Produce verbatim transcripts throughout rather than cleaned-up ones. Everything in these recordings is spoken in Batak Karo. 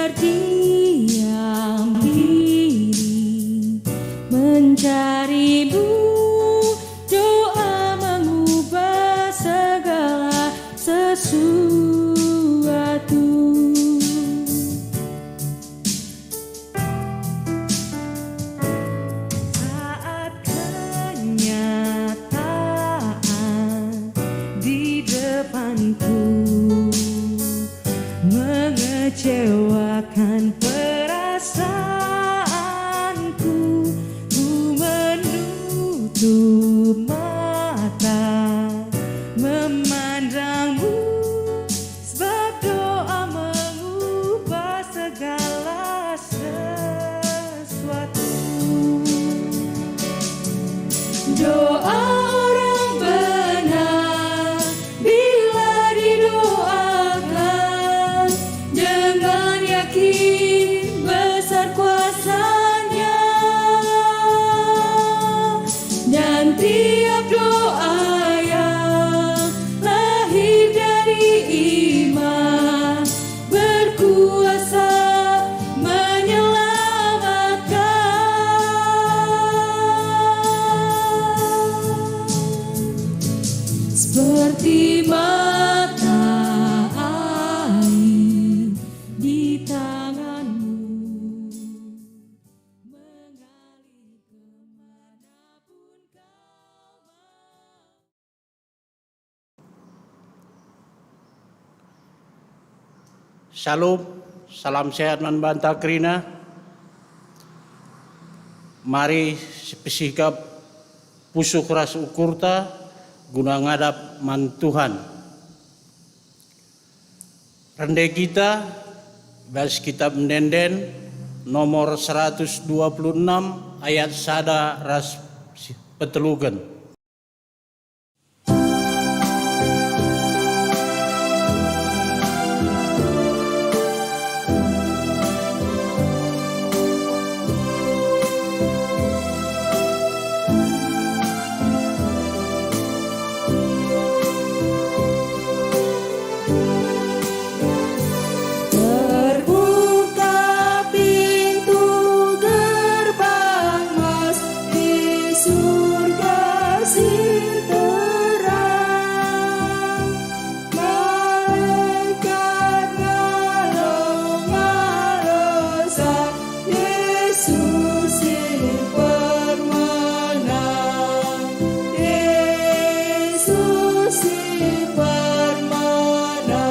Berdiam diri mencari-Mu, doa mengubah segala sesuatu. Saat kenyataan di depanku mengecewakan perasaanku, ku menutup mata memandang-Mu, sebab doa mengubah segala sesuatu. Doa orang benar bila didoakan dengan yakin besar kuasa-Nya, dan tiap doa yang lahir dari iman berkuasa menyelamatkan. Seperti mata air di tangan-Mu, mengalir ke mana pun Kau mau. Shalom, salam sehat man banta kerina. Mari sipesikap pusuh ras ukurta guna ngadap man Tuhan. Rende kita bas Kitab Ende-enden nomor seratus dua puluh enam ayat sada ras peteluken. Terbuka pintu gerbang mas di surga si terang. Malaikat ngalo-ngalo sa, Yesus si permana, Yesus si permana.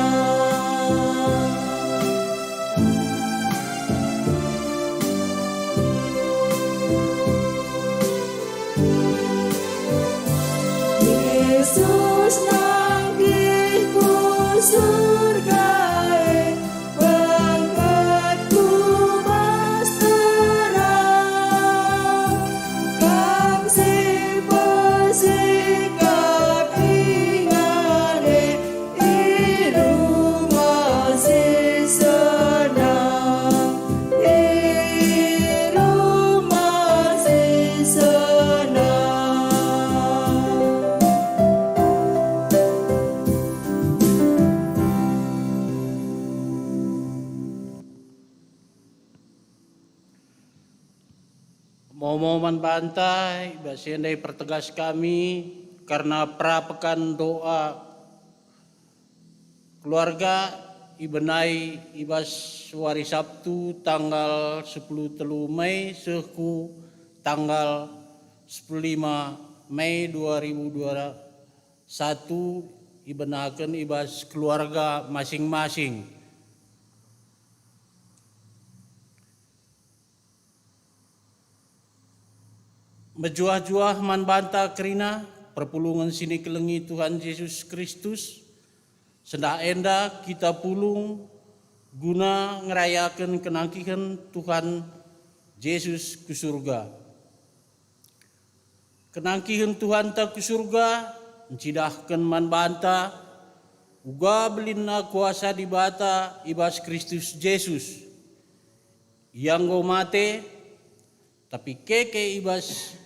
Yesus nanggih ku surga e, bengket ku bas terang. Kam si pesikap ingan e, i rumah si senang, i rumah si senang. Momo man banta, i bas enda ipertegas kami kerna perapekan doa keluarga ibenai i bas wari Sabtu tanggal sepuluh telu Mei seh ku tanggal sepuluh lima Mei dua ribu dua satu ibenaken i bas keluarga masing-masing. Mejuah-juah man banta kerina perpulungen si nikelengi Tuhan Jesus Kristus. Sendah enda kita pulung guna ngerayaken kenangkihen Tuhan Jesus ku surga. Kenangkihen Tuhanta ku surga ncidahken man banta uga belinna kuasa Dibata i bas Kristus Jesus. Ia enggo mate, tapi keke i bas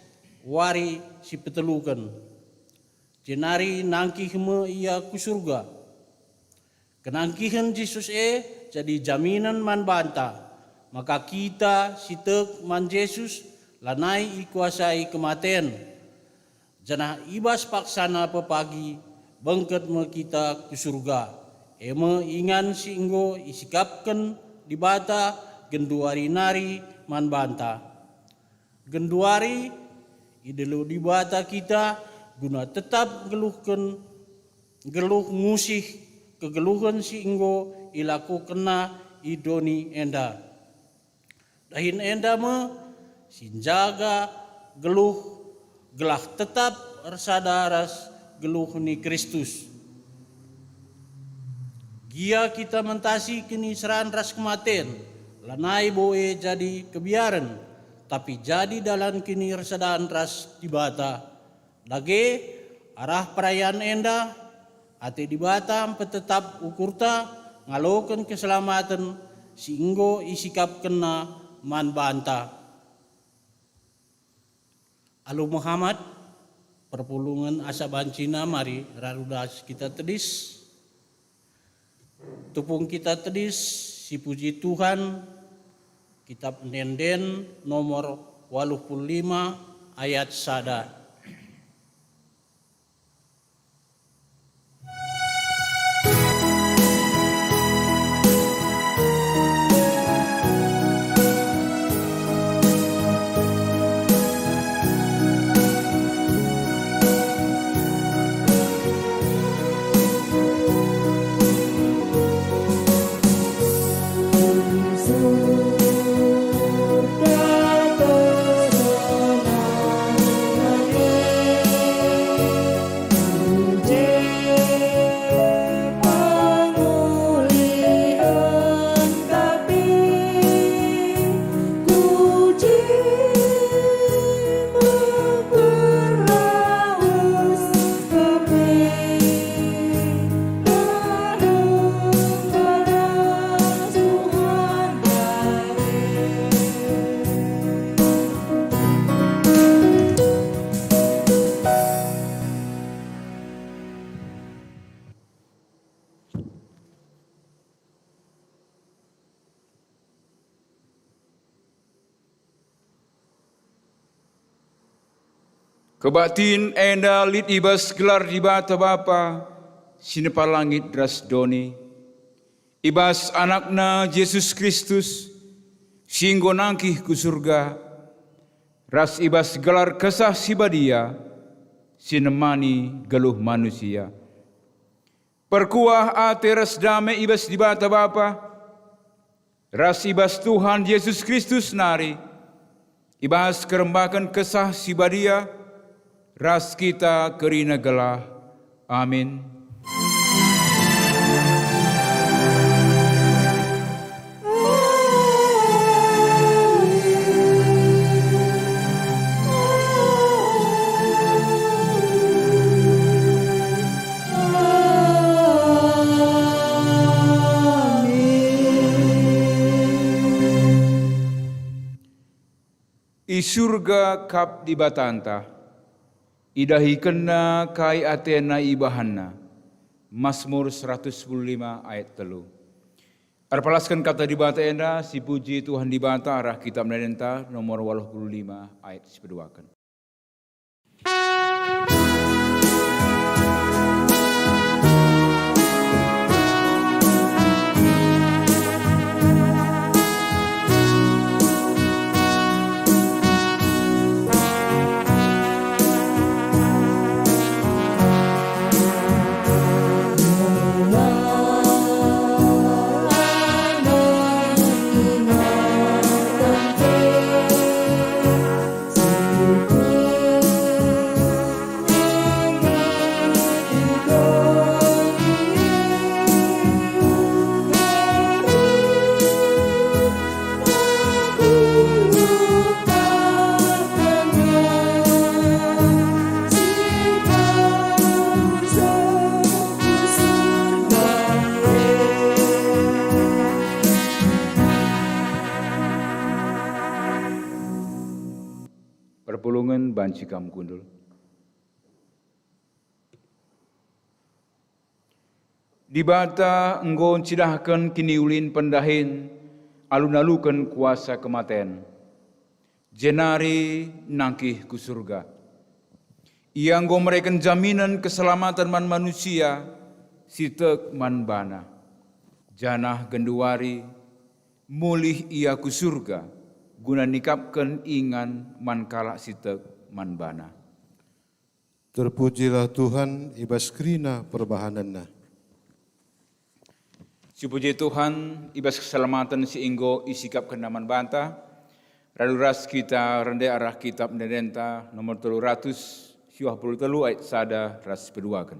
wari si peteluken, jenari nangkih me ia ku surga. Kenangkihen Jesus e jadi jaminen man banta, maka kita si tek man Jesus lanai ikuasai kematen, janah i bas paksana pepagi bengket me kita ku Surga, e me ingan si enggo isikapken Dibata genduari nari man banta. Genduari idilo Dibata kita guna tetap nggeluhken, nggeluh ngusih kegeluhen si enggo ilakokenNa i doni enda. Dahin enda me si njaga geluh gelah tetap ersada ras geluh ni Kristus. Gia kita mentasi kiniseran ras kematen, lanai bo e jadi kebiaren, tapi jadi dalan kinirsadan ras Dibata. Dage, arah perayan enda, ate Dibata mpetetap ukurta ngaloken keselamaten si enggo isikapkenNa man banta. Alu Muhammad, perpulungen asa bancina mari rarudas kita tedis. Tupung kita tedis, sipuji Tuhan, Kitab Ende-enden nomor waluh puluh lima ayat sada. Kebaktin enda lit i bas gelar Dibata Bapa si nepa langit ras doni, i bas AnakNa Jesus Kristus si enggo nangkih ku Surga, ras i bas gelar Kesah Si Badia si nemani geluh manusia. Perkuah ate ras dame i bas Dibata Bapa, ras i bas Tuhan Jesus Kristus nari, i bas kerembaken Kesah Si Badia, ras kita kerina gelah. Amin. I Surga kap Dibatanta, idahikenNa kai ateNa ibahanNa. Mazmur seratus sepuluh lima ayat telu. Erpalasken Kata Dibata enda, sipuji Tuhan Dibata arah Kitab Ende-enden nomor waluh puluh lima ayat si peduaken. Perpulungen banci kam kundul. Dibata enggo ncidahken kiniulin pendahin alu naluken kuasa kematen, jenari nangkih ku Surga. Ia enggo mereken jaminen keselamaten man manusia si tek man baNa, janah genduari mulih Ia ku Surga guna nikapken ingan man kalak si tek man baNa. Terpujilah Tuhan i bas kerina perbahanenNa. Sipuji Tuhan, i bas keselamaten si enggo isikapkenNa man banta, radu ras kita rende arah Kitab Ende-endenta nomor telu ratus siwah puluh telu ayat sada ras peduaken.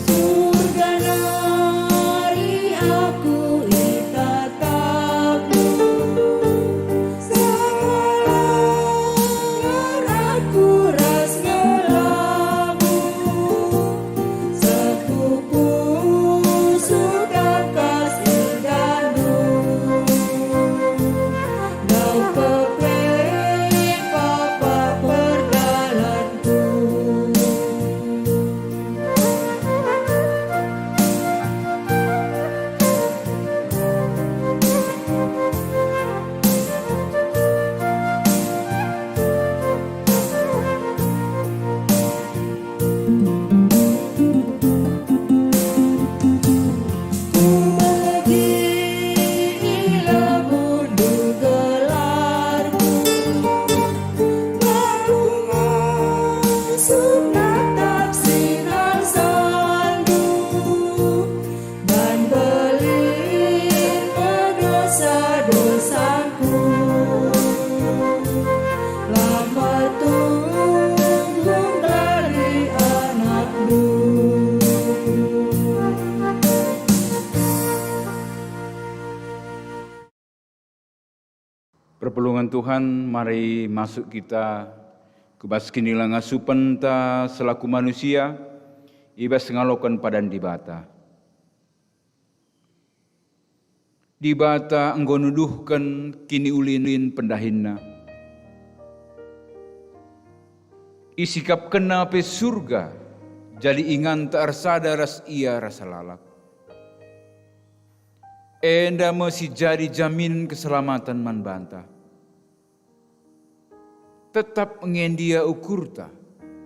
Surga nari aku itatapku, sekolah aku ras gelarmu. Seh ku pusuh tangkas inganNdu, dauhken pe papa perdalanku. Ku begi i lebe gelarmu, aku ngasup natap sinarsandu, dan belin pedosa-dosaku. La metunggung kari anakNdu. Perpulungen Tuhan, mari masuk kita ku bas kinilangasupenta selaku manusia, i bas ngaloken padan Dibata. Dibata enggo nuduhken kiniulin pendahinNa. IsikapkenNa pe Surga jadi inganta ersada ras Ia rasa lalap. Enda me si jadi jaminen keselamaten man banta. Tetap nge ndia ukurta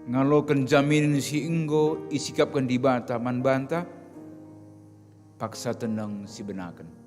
ngaloken jaminen si enggo isikapken Dibata man banta? Paksa teneng sibenaken.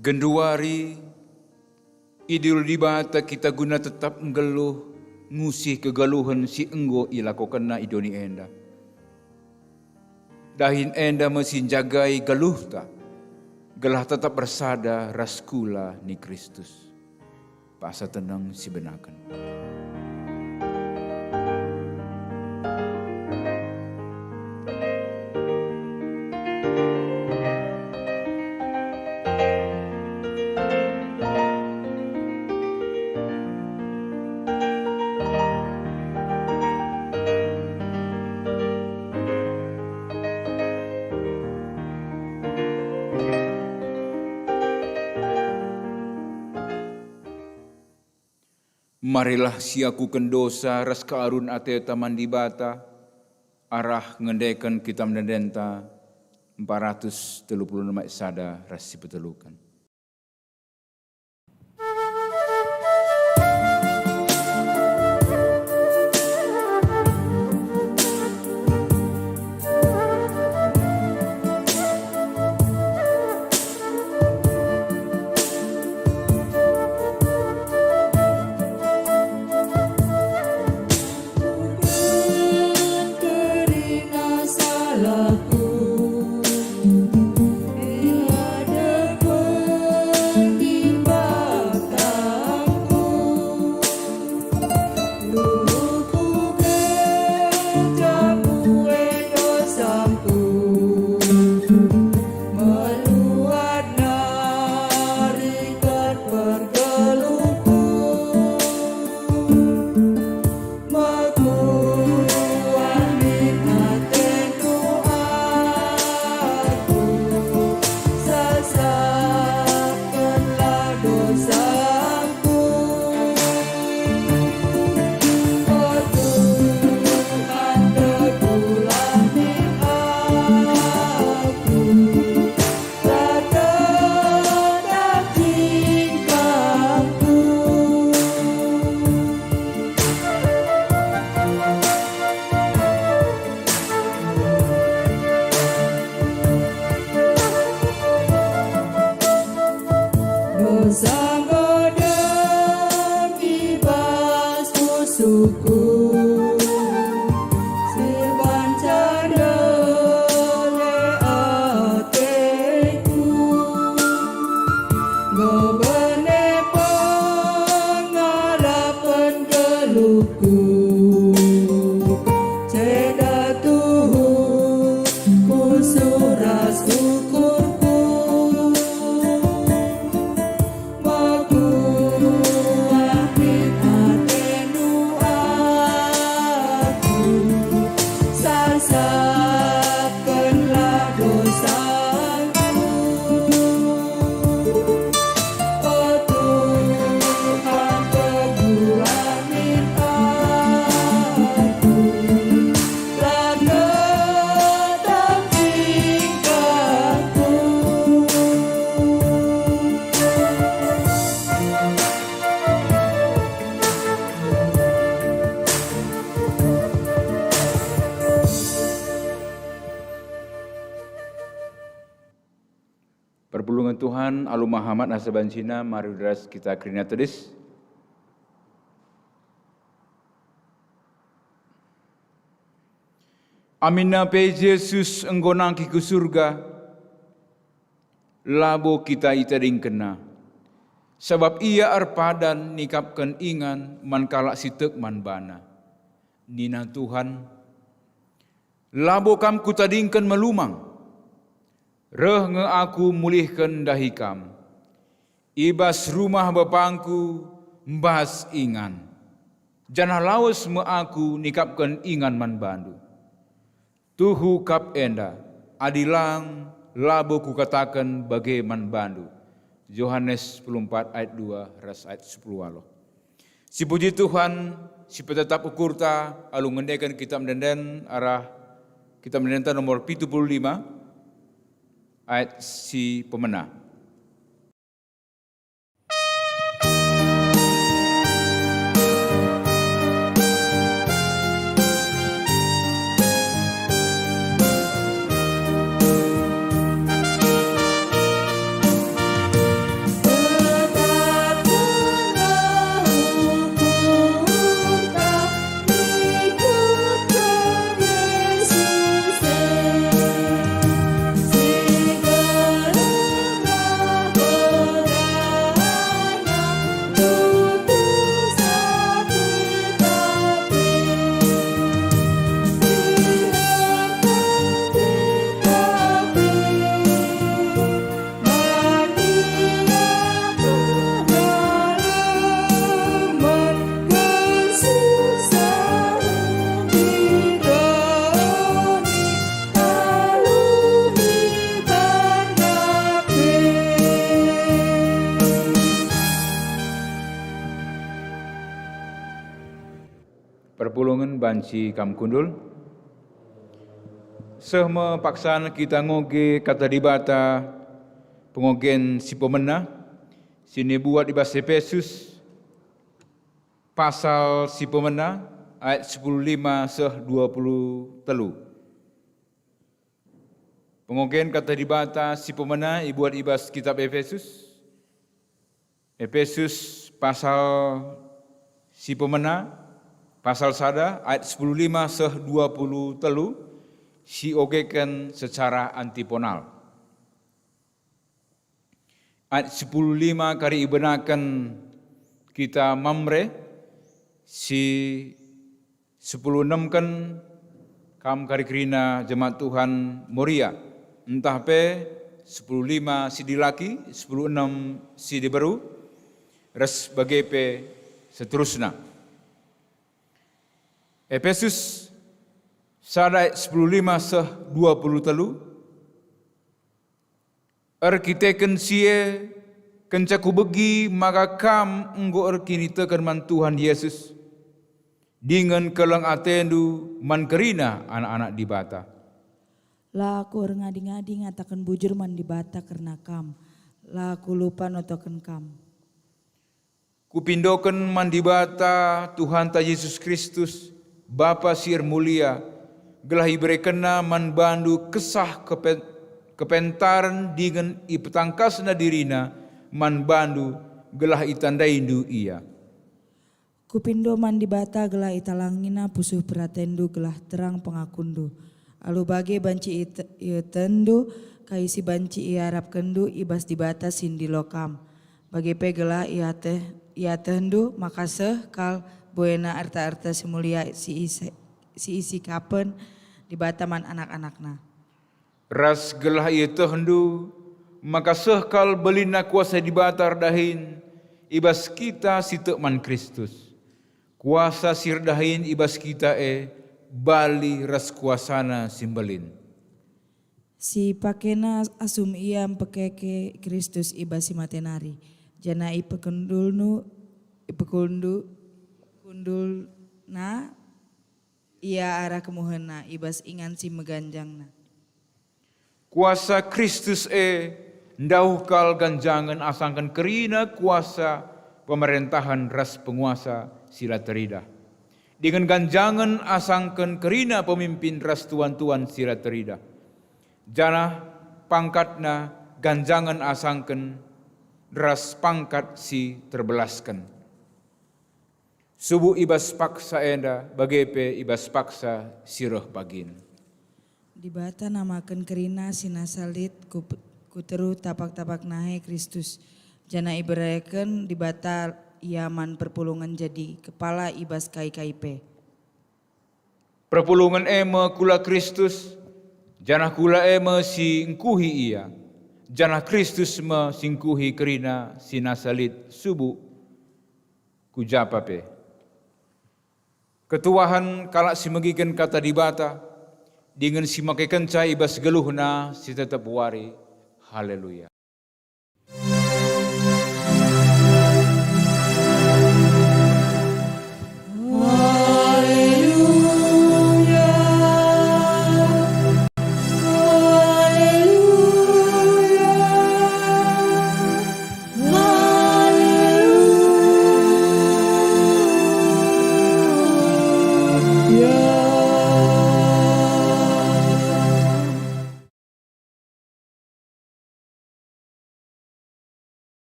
Genduari, idilo Dibata kita guna tetap nggeluh, ngusih kegeluhen si enggo ilakokenNa i doni enda. Dahin enda me si njagai geluhta, gelah tetap ersada ras kula ni Kristus. Paksa teneng sibenaken. Marilah siakuken dosa ras kearun ateta man Dibata, arah ngendeken Kitab Ende-endenta empat ratus telu puluh enem ayat sada ras sipeteluken. Tuhan, alu mahamat asa bancina, mari ras kita kerina tedis. Aminna pe Jesus enggo nangkih ku Surga, labo kita itadingkenNa, sabap Ia erpadan nikapken ingan man kalak si tek man baNa. Nina Tuhan, "Labo Kam Kutadingken melumang. Reh nge Aku mulihken ndahi kam. I bas rumah BapangKu mbas ingan, janah lawes me Aku nikapken ingan man bandu. Tuhu kap enda, adi lang, labo Kukataken bage man bandu." Johanes sepuluh empat ayat dua ras ayat sepuluh waluh. Sipuji Tuhan, sipetetap ukurta alu ngendeken Kitab Ende-enden arah Kitab Ende-endenta nomor pitu puluh lima, ayat si pemena. Perpulungen banci kam kundul. Seh me paksan kita ngoge Kata Dibata, pengogen si pemena, si ibuat i bas Epesus, pasal si pemena, ayat sepuluh lima seh dua puluh telu. Pengogen Kata Dibata si pemena ibuat i bas kitab Epesus. Epesus pasal si pemena, pasal sada ayat sepuluh lima seh dua puluh telu, si ogeken secara antiponal. Ayat sepuluh lima kari ibenaken kita Mamre, si sepuluh enemken kam kari kerina jemaat Tuhan Moria, ntah pe sepuluh lima si dilaki, sepuluh enem si diberu, ras bage pe seterusna. Epesus sada ayat sepuluh lima seh dua puluh telu. Erkiteken si e, kenca kubegi maka kam enggo erkiniteken man Tuhan Jesus, dingen keleng atendu man kerina anak-anak Dibata. La aku erngadi-ngadi ngataken bujur man Dibata kerna kam, la aku lupa notoken kam. Kupindoken man Dibata, Tuhanta Jesus Kristus, Bapa si ermulia, gelah iberekenNa man bandu kesah kepe-, kepentaren dingen ipetangkasNa diriNa man bandu gelah itandaindu Ia. Kupindo man Dibata gelah italangina pusuh peratendu gelah terang pengakunndu. Alu bage banci iete-, ietehndu kai si banci iarapkenndu i bas Dibata si ndilo kam. Bage pe gelah iateh-, ietehndu maka seh kal buena erta-erta si mulia si ise-, si isikapen Dibata man anak-anakNa. Ras gelah ietehndu maka seh kal belinna kuasa Dibata erdahin i bas kita si tek man Kristus. Kuasa si erdahin i bas kita e bali ras kuasaNa si mbelin. Si pakena asum Ia mpekeke Kristus i bas si mate nari, janah ipekundulnu, ipekundu-, kundulna Ia arah kemuhenNa i bas ingan si meganjangNa. Kuasa Kristus e ndauh kal ganjangen asangken kerina kuasa pemerentahen ras penguasa si la teridah, dingen ganjangen asangken kerina pemimpin ras tuan-tuan si la teridah. Janah pangkatna ganjangen asangken ras pangkat si terbelasken. Subuk i bas paksa enda, bage pe i bas paksa si reh pagin. Dibata namaken kerina si nasa lit ku, ku teruh tapak-tapak nahe Kristus, janah ibereken Dibata ia man perpulungen jadi kepala i bas kai-kai pe. Perpulungen e me kula Kristus, janah kula e me si ngkuhi ia, janah Kristus me si ngkuhi kerina si nasa lit subuk ku japa pe. Ketuahen kalak si megiken Kata Dibata, dingen si makekenca i bas geluhna si tetep wari. Haleluya.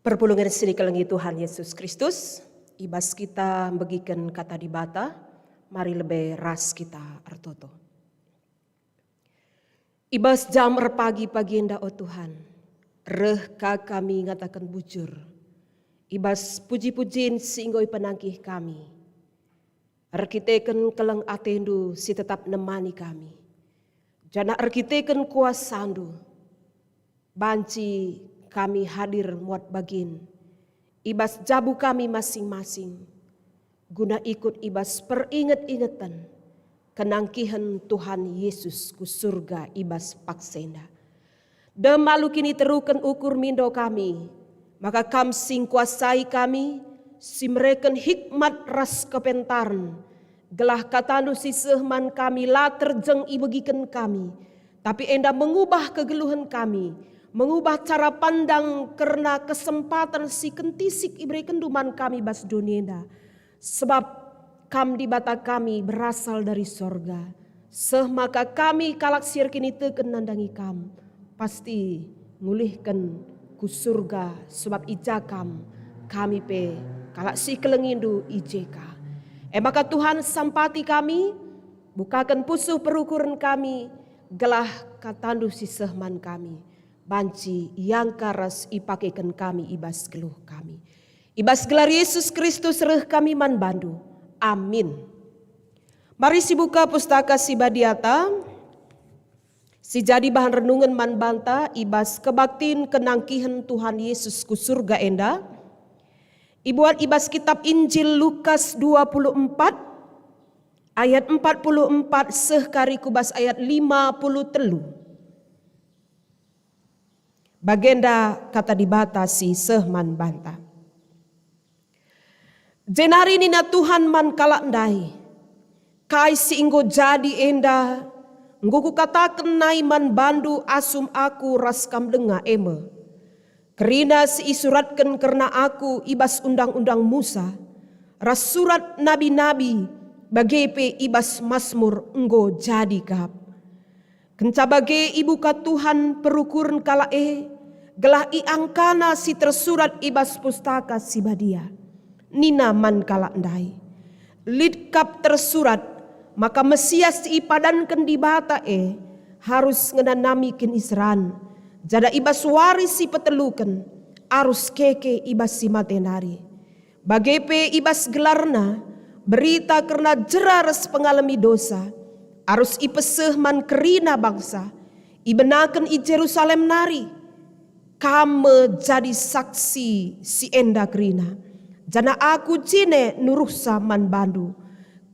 Perpulungen si ikelengi Tuhan Yesus Kristus, i bas kita megiken Kata Dibata, mari lebe ras kita ertoto. I bas jam erpagi-pagi enda, o Tuhan, reh ka kami ngataken bujur i bas puji-pujin si enggo ipenangkih kami. Erkiteken keleng ateNdu si tetap nemani kami, janah erkiteken kuasaNdu, banci kami hadir muat bagin i bas jabu kami masing-masing, guna ikut i bas peringet-ingeten kenangkihen Tuhan Yesus ku Surga i bas paksa enda. Dem alu kiniteruken ukur mindo kami, maka Kam si ngkuasai kami, si mereken hikmat ras kepentaren, gelah KataNdu si seh man kami la terjeng ibegiken kami, tapi enda mengubah kegeluhen kami, mengubah cara pandang kerna kesempaten si kentisik iberekenNdu man kami bas doni enda. Sebab Kam Dibata kami berasal dari sorga. Seh maka kami kalak si erkiniteken nandangi Kam, pasti ngulihken ku surga, sebab i ja Kam, kami pe kalak si ikelengiNdu i je ka. E maka Tuhan, sampati kami, bukaken pusuh perukuren kami, gelah KataNdu si seh man kami banci iangka ras ipakeken kami i bas geluh kami. I bas gelar Yesus Kristus reh kami man bandu. Amin. Mari sibuka Pustaka Si Badiata, si jadi bahan renungen man banta i bas kebaktin kenangkihen Tuhan Yesus ku surga enda, ibuat i bas kitab Injil Lukas dua puluh empat, ayat empat puluh empat seh kari ku bas ayat lima puluh telu. Bagenda Kata Dibata si seh man banta. Jenari nina Tuhan man kalak ndai, "Kai si enggo jadi enda, enggo Kukataken nai man bandu asum Aku ras kam denga e me. Kerina si isuratken kerna Aku i bas Undang-undang Musa, ras surat nabi-nabi, bage pe i bas Masmur enggo jadi kap." Kenca bage ibuka Tuhan perukuren kalak e, gelah iangkana si tersurat i bas Pustaka Si Badia. Nina man kalak ndai, "Lit kap tersurat maka Mesias si ipadanken Dibata e arus ngenanami kiniseran, janah i bas wari si peteluken arus keke i bas si mate nari. Bage pe i bas gelarna, berita kerna jera ras pengalemi dosa, arus ipeseh man kerina bangsa, ibenaken i Jerusalem nari. Kam me jadi saksi si enda kerina, janah Aku jine nuruhsa man bandu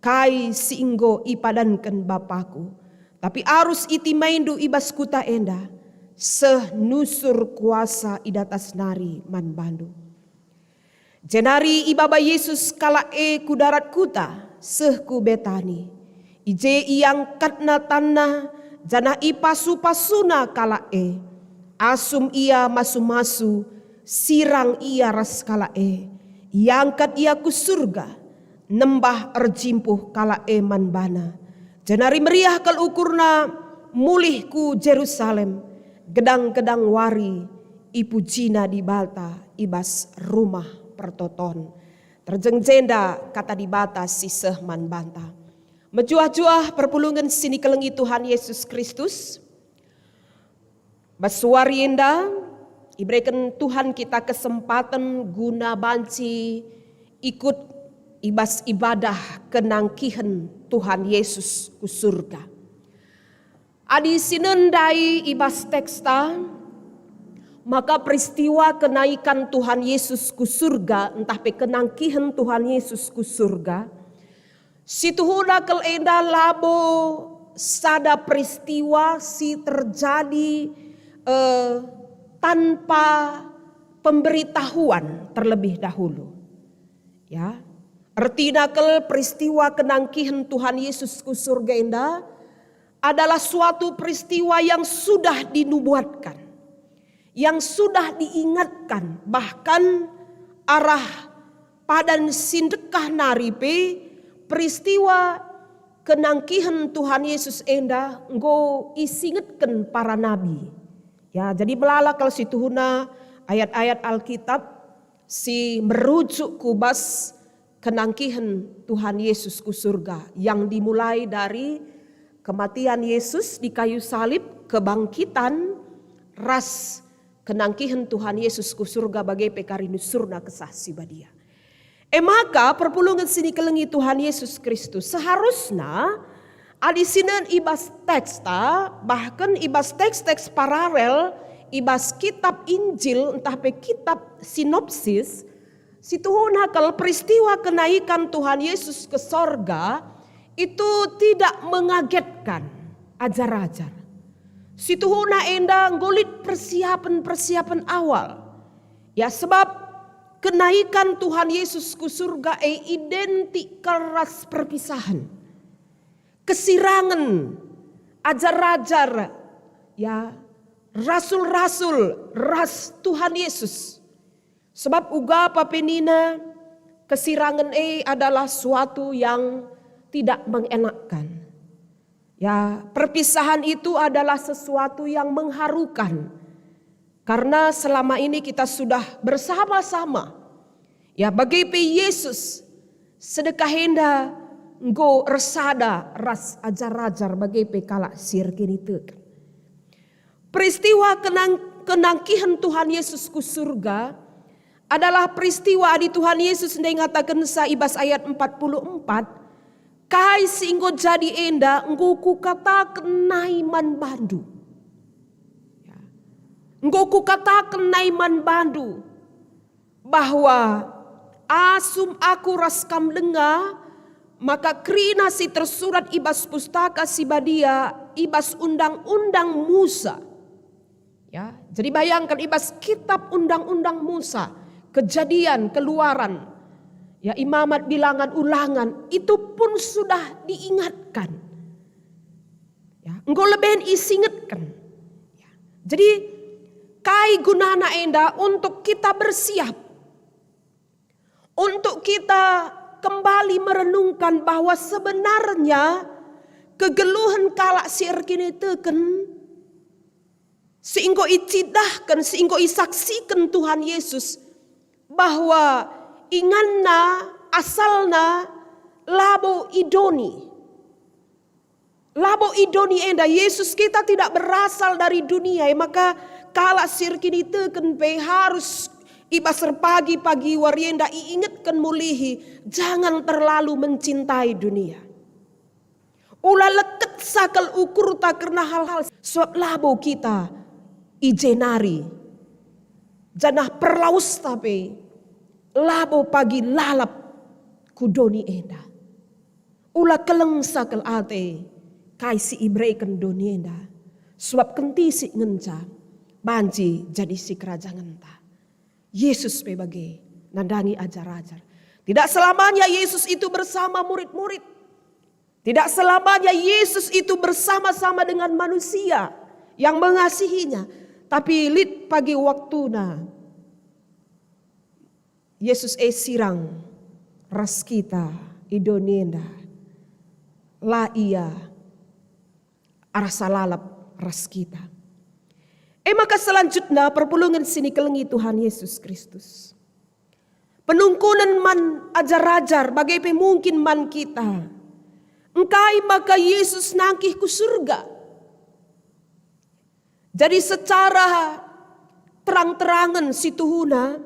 kai si enggo ipadanken BapaKu. Tapi arus itimaindu i bas kuta enda, seh nusur kuasa i datas nari man bandu." Jenari ibaba Jesus kalak e ku darat kuta, seh ku Betani. I je iangkatna tanna, janah ipasu-pasuna kalak e. Asum ia masu-masu, sirang ia ras kalak e. Iangkat ia ku surga, nembah erjimpuh kalak e man bana. Jenari meriah kal ukurna, mulih ku Jerusalem, gedang-gedang wari ipujina Dibata i bas Rumah Pertoton. Terjeng jenda kata Dibata si seh man banta. Mejuah-juah perpulungen si nikelengi Tuhan Yesus Kristus. Bas wari enda, ibereken Tuhan kita kesempaten guna banci ikut i bas ibadah kenangkihen Tuhan Yesus ku surga. Adi sinen ndai i bas teksta, maka peristiwa kenaikan Tuhan Yesus ku surga, ntah pe kenangkihen Tuhan Yesus ku surga, situhuna kal enda labo sada peristiwa si terjadi, eh, tanpa pemberitahuan terlebih dahulu. Ya, ertina kal peristiwa kenangkihen Tuhan Yesus ku surga enda adalah suatu peristiwa yang sudah dinubuatkan, yang sudah diingatkan, bahkan arah padan si ndekah nari pe peristiwa kenangkihen Tuhan Yesus enda enggo isingetken para nabi. Ya, jadi melala kal situhuna ayat-ayat Alkitab si merujuk ku bas kenangkihen Tuhan Yesus ku surga, yang dimulai dari kematian Yesus di kayu salib, kebangkitan, ras kenangkihen Tuhan Yesus ku surga bage pe kari nusurna Kesah Si Badia. E maka, perpulungen si nikelengi Tuhan Yesus Kristus, seharusna adi sinen i bas teksta, bahkan i bas teks-teks paralel, i bas kitab Injil ntah pe kitab sinopsis, situhuna kal peristiwa kenaikan Tuhan Yesus ke sorga itu tidak mengagetkan ajar-ajar. Situhuna enda enggo lit persiapen-persiapen awal. Ya, sebab kenaikan Tuhan Yesus ku surga e identik kal ras perpisahen. Kesirangen ajar-ajar, ya, rasul-rasul ras Tuhan Yesus. Sebab uga pe nina, kesirangen e adalah suatu yang tidak mengenakkan. Ya, perpisahan itu adalah sesuatu yang mengharukan. Karena selama ini kita sudah bersama-sama. Ya, bage pe Yesus sedekah enda enggo ersada ras ajar-ajar bage pe kalak si erkiniteken. Peristiwa kenang-, kenangkihen Tuhan Yesus ku surga adalah peristiwa adi Tuhan Yesus ndai ngatakensa i bas ayat empat puluh empat, "Kai si enggo jadi enda enggo kukataken nai man bandu." Ya. "Enggo kukataken nai man bandu, bahwa asum Aku ras kam denga, maka kerina si tersurat i bas Pustaka Si Badia, i bas Undang-undang Musa." Ya, jadi bayangkan, i bas kitab Undang-undang Musa, Kejadian, Keluaran, ya, Imamat, Bilangan, Ulangan, itu pun sudah diingatkan. Ya, enggo leben isingetken. Ya. Jadi, kai gunana enda? Untuk kita bersiap. Untuk kita kembali merenungkan bahwa sebenarnya kegeluhen kalak si erkiniteken, si enggo icidahken, si enggo isaksiken Tuhan Yesus, bahwa inganna, asalna labo i doni. Labo i doni enda, Yesus kita tidak berasal dari dunia, e maka kalak si erkiniteken pe harus i bas erpagi-pagi wari enda iingetken mulihi, jangan terlalu mencintai dunia. Ula leket sakal ukurta kerna hal-hal, sebab labo kita i je nari, janah perlawesta pe labo pagi lalap ku doni enda. Ula keleng sakal ate kai si ibereken doni enda, sebab kentisik ngenca banci jadi sikerajangenta. Yesus pe bage nandangi ajar-ajar. Tidak selamanya Yesus itu bersama murid-murid. Tidak selamanya Yesus itu bersama-sama dengan manusia yang mengasihinya. Tapi lit pagi waktuna Yesus e sirang ras kita i doni enda. La Ia arasa lalap ras kita. E maka selanjutna perpulungen si nikelengi Tuhan Yesus Kristus. Penungkunen man ajar-ajar bage pe mungkin man kita. Engkai maka Yesus nangkih ku surga? Jadi secara terang-terangen situhuna,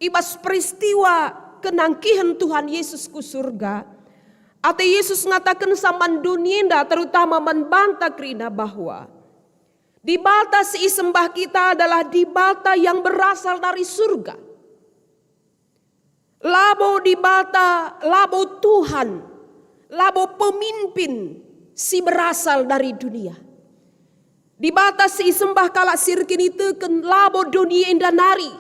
i bas peristiwa kenangkihen Tuhan Yesus ku surga, ate Yesus ngatakenca man doni enda, terutama man banta kerina, bahwa Dibata si isembah kita adalah Dibata yang berasal dari surga. Labo Dibata, labo Tuhan, labo pemimpin si berasal dari dunia. Dibata si isembah kalak si erkiniteken labo doni enda nari,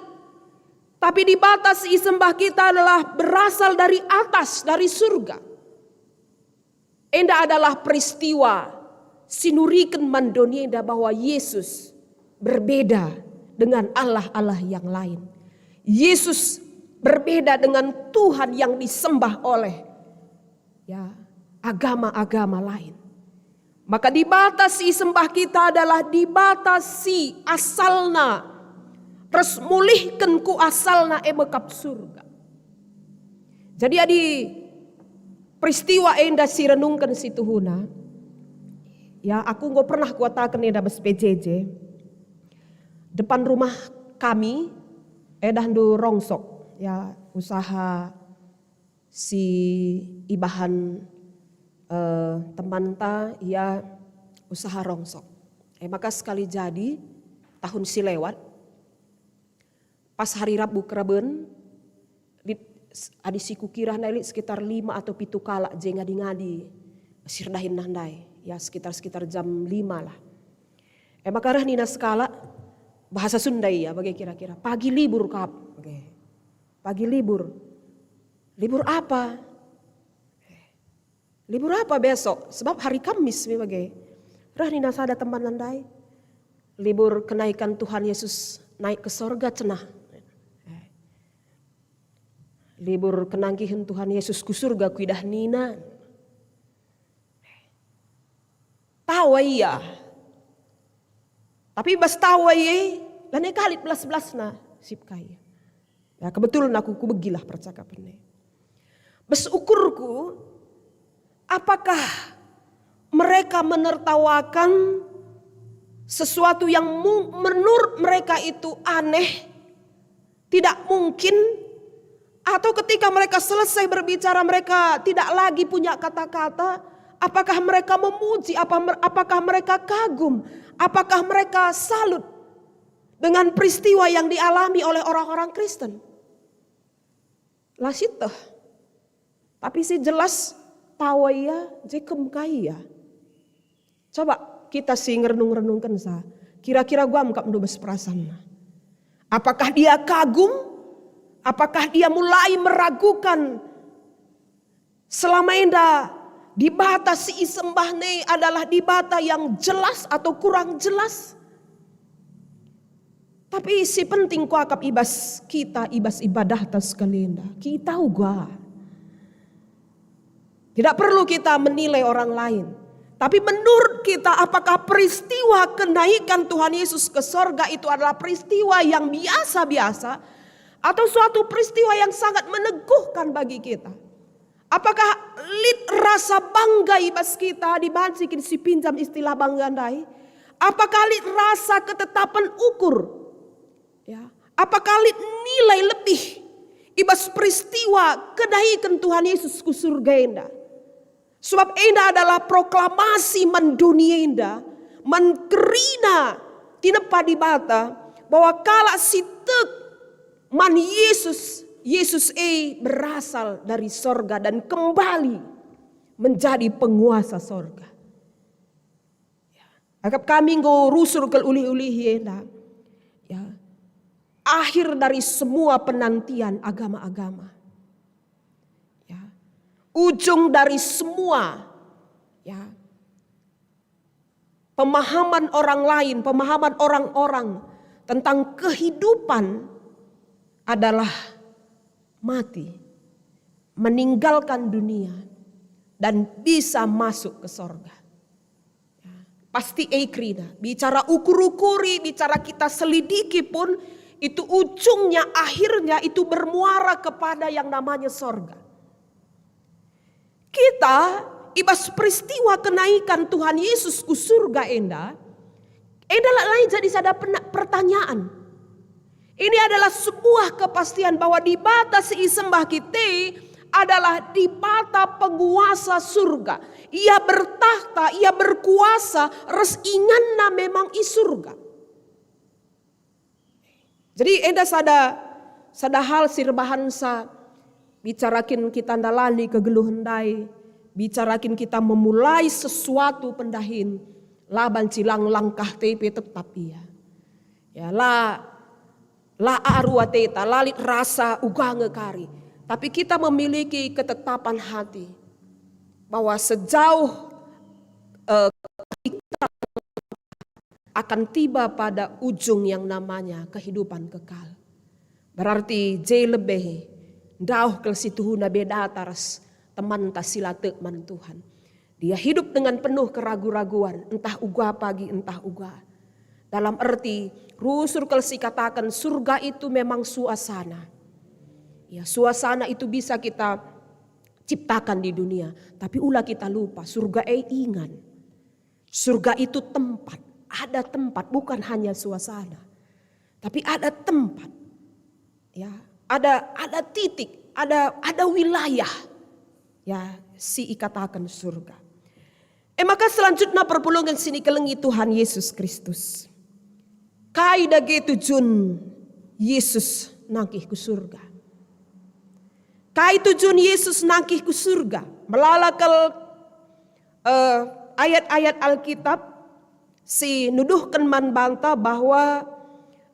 tapi Dibata si isembah kita adalah berasal dari atas, dari surga. Enda adalah peristiwa si nuriken man doni enda bahwa Yesus berbeda dengan allah-allah yang lain. Yesus berbeda dengan Tuhan yang disembah oleh, ya, agama-agama lain. Maka Dibata si isembah kita adalah Dibata si asalna ras mulihken ku asalna, e me kap surga. Jadi adi peristiwa enda si renungken situhuna, ya, aku enggo pernah kuataken enda bas P J J. Depan rumah kami, edahndu rongsok, ya, usaha si ibahan, eh, temanta, ia usaha rongsok. E maka sekali jadi tahun si lewat, pas hari Rabu keraben, lit s-, adi si kukira ndai lit sekitar lima atau pitu kalak je ngadi-ngadi si erdahin nah ndai, ya, sekitar-sekitar jam lima lah. E maka reh nina sekalak, bahasa Sunda ia bage kira-kira, "Pagi libur kap," bage. "Pagi libur." "Libur apa?" "Libur apa besok? Sebab hari Kamis me bage." Reh nina sada teman ndai, "Libur kenaikan Tuhan Yesus naik ke sorga cenah." "Libur kenangkihen Tuhan Yesus ku surga kuidah nina." Tawa ia. Tapi bas tawa ia, lanai kalit belas-belasna sip kai. Ya, kebetulan aku kubegilah percakapan e. Bas ukurku, apakah mereka menertawakan sesuatu yang mu-, menurut mereka itu aneh, tidak mungkin, atau ketika mereka selesai berbicara, mereka tidak lagi punya kata-kata, apakah mereka memuji, apa mer-, apakah mereka kagum, apakah mereka salut dengan peristiwa yang dialami oleh orang-orang Kristen? La sieteh. Tapi si jelas, tawa ia, jekem ka ia. Coba kita si ngerenung-renungkenca, kira-kira guam kap ndubes perasanna. Apakah dia kagum? Apakah dia mulai meragukan selama enda Dibata si isembahna adalah Dibata yang jelas atau kurang jelas? Tapi si penting kuakap i bas kita, i bas ibadahta sekali enda, kita uga. Tidak perlu kita menilai orang lain. Tapi menurut kita, apakah peristiwa kenaikan Tuhan Yesus ke sorga itu adalah peristiwa yang biasa-biasa, atau suatu peristiwa yang sangat meneguhkan bagi kita? Apakah lit rasa bangga i bas kita, dibanci kin si pinjam istilah bangga ndai? Apakah lit rasa ketetapen ukur? Ya. Apakah lit nilai lebih i bas peristiwa kenaiken Tuhan Yesus ku surga enda? Sebab enda adalah proklamasi man dunia enda, man kerina tinepa Dibata, bahwa kalak si tek man Yesus, Yesus e berasal dari sorga dan kembali menjadi penguasa sorga. Ya. Akap kami enggo rusur kal ulih-ulih enda. Ya. Akhir dari semua penantian agama-agama. Ya. Ujung dari semua, ya, pemahaman orang lain, pemahaman orang-orang tentang kehidupan adalah mati, meninggalkan dunia, dan bisa masuk ke sorga. Ya. Pasti e kerina. Bicara ukur-ukuri, bicara kita selidiki pun, itu ujungnya, akhirnya itu bermuara kepada yang namanya sorga. Kita, i bas peristiwa kenaikan Tuhan Yesus ku surga enda, enda la-, lanai jadi sada pena-, pertanyaan. Ini adalah sebuah kepastian bahwa Dibata si isembah kita adalah Dibata penguasa surga. Ia bertakhta, ia berkuasa, ras inganna memang i surga. Jadi enda sada, sada hal si erbahansa, bicara kin kita ndalani kegeluhen ndai, bicara kin kita memulai sesuatu pendahin, la banci lang langkah tapi tetap ia. Ya, la, la aru ateta, la lit rasa uga nge kari. Tapi kita memiliki ketetapan hati bahwa sejauh, eh, kita akan tiba pada ujung yang namanya kehidupan kekal. Berarti je lebe ndauh kal situhuna beda ras temanta si la tek man Tuhan. Dia hidup dengan penuh keragu-raguan, entah uga pagi, entah uga. Dalam erti, rusur kal si kataken surga itu memang suasana. Ya, suasana itu bisa kita ciptakan di dunia, tapi ula kita lupa, surga e ingan. Surga itu tempat, ada tempat, bukan hanya suasana, tapi ada tempat. Ya, ada, ada titik, ada, ada wilayah, ya, si ikataken surga. E maka selanjutna perpulungen si nikelengi Tuhan Yesus Kristus. Kai dage tujun Yesus nangkih ku surga? Kai tujun Yesus nangkih ku surga? Melala kal, eh, ayat-ayat Alkitab si nuduhken man banta bahwa,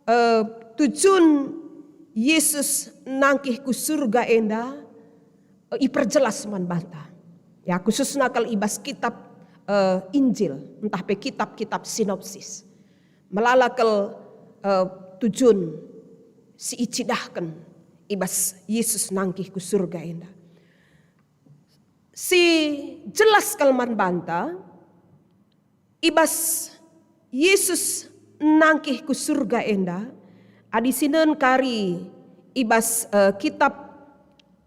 eh, tujun Yesus nangkih ku surga enda, eh, iperjelas man banta. Ya, khususna kal i bas kitab, eh, Injil, ntah pe kitab-kitab sinopsis. Melala kal, eh, tujun si icidahken i bas Yesus nangkih ku surga enda. Si jelas kal man banta, i bas Yesus nangkih ku surga enda, adi sinen kari i bas, eh, kitab,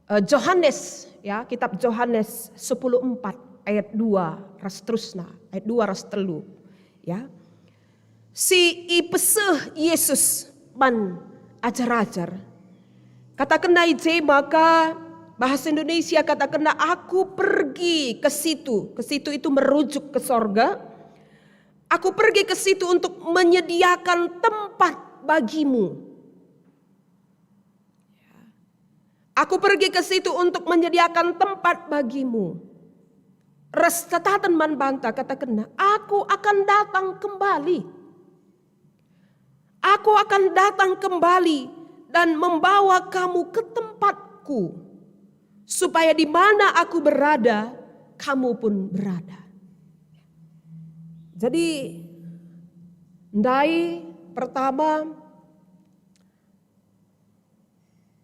eh, Johanes, ya, kitab Johanes sepuluh empat ayat dua ras terusna, ayat dua ras telu, ya. Si ipeseh Yesus man ajar-ajar. Katakenna i je maka, bahasa Indonesia katakenna, "Aku pergi ke situ." Ke situ itu merujuk ke sorga. "Aku pergi ke situ untuk menyediakan tempat bagimu." "Aku pergi ke situ untuk menyediakan tempat bagimu." Ras cataten man banta katakenna, "Aku akan datang kembali. Aku akan datang kembali dan membawa kamu ke tempatku, supaya di mana aku berada, kamu pun berada." Jadi, ndai pertama,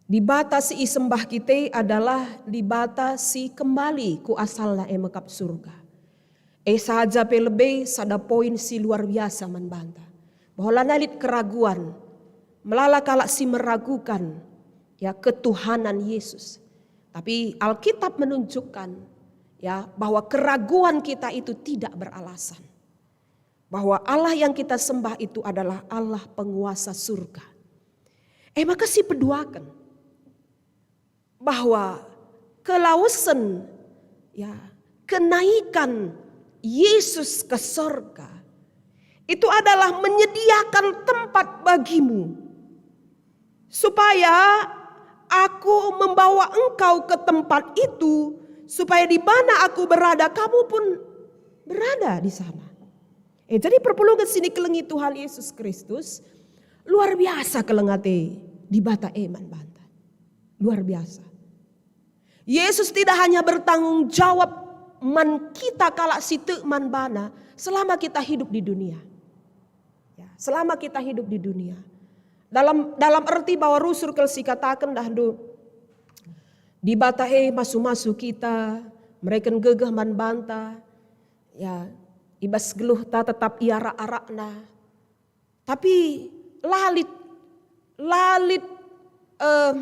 Dibata si isembah kita adalah Dibata si kembali ku asalna, e mekap surga. E saja pe lebe sada poin si luar biasa man banta, bahwa lanai lit keraguan, melala kalak si meragukan, ya, ketuhanan Yesus. Tapi Alkitab menunjukkan, ya, bahwa keraguan kita itu tidak beralasan, bahwa Allah yang kita sembah itu adalah Allah penguasa surga. E maka si peduaken bahwa kelawesen, ya, kenaikan Yesus ke sorga itu adalah menyediakan tempat bagimu, supaya aku membawa engkau ke tempat itu, supaya di mana aku berada, kamu pun berada di sana. Eh, jadi perpulungen si nikelengi Tuhan Yesus Kristus, luar biasa keleng ate Dibata e man banta. Luar biasa. Yesus tidak hanya bertanggung jawab man kita kalak si tek man baNa selama kita hidup di dunia. Ya, selama kita hidup di dunia. Dalam, dalam erti bahwa rusur kal si kataken dahndu, Dibata e masu-masu kita, mereken gegeh man banta, ya, I bas geluhta tetap iarak-arakna, tapi la lit, la lit, eh,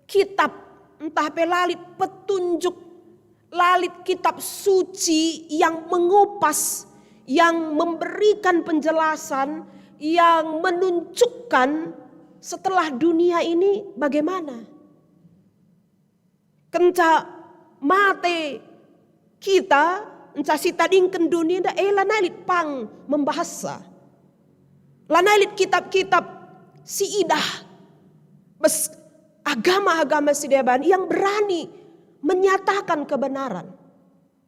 kitab, ntah pe la lit petunjuk, la lit kitab suci yang mengupas, yang memberikan penjelasan, yang menunjukkan setelah dunia ini bagaimana. Kenca mate kita, enca sitadingken doni enda, eh, lanai lit pang membahasa. Lanai lit kitab-kitab si idah bas agama-agama si deban yang berani menyatakan kebenaran.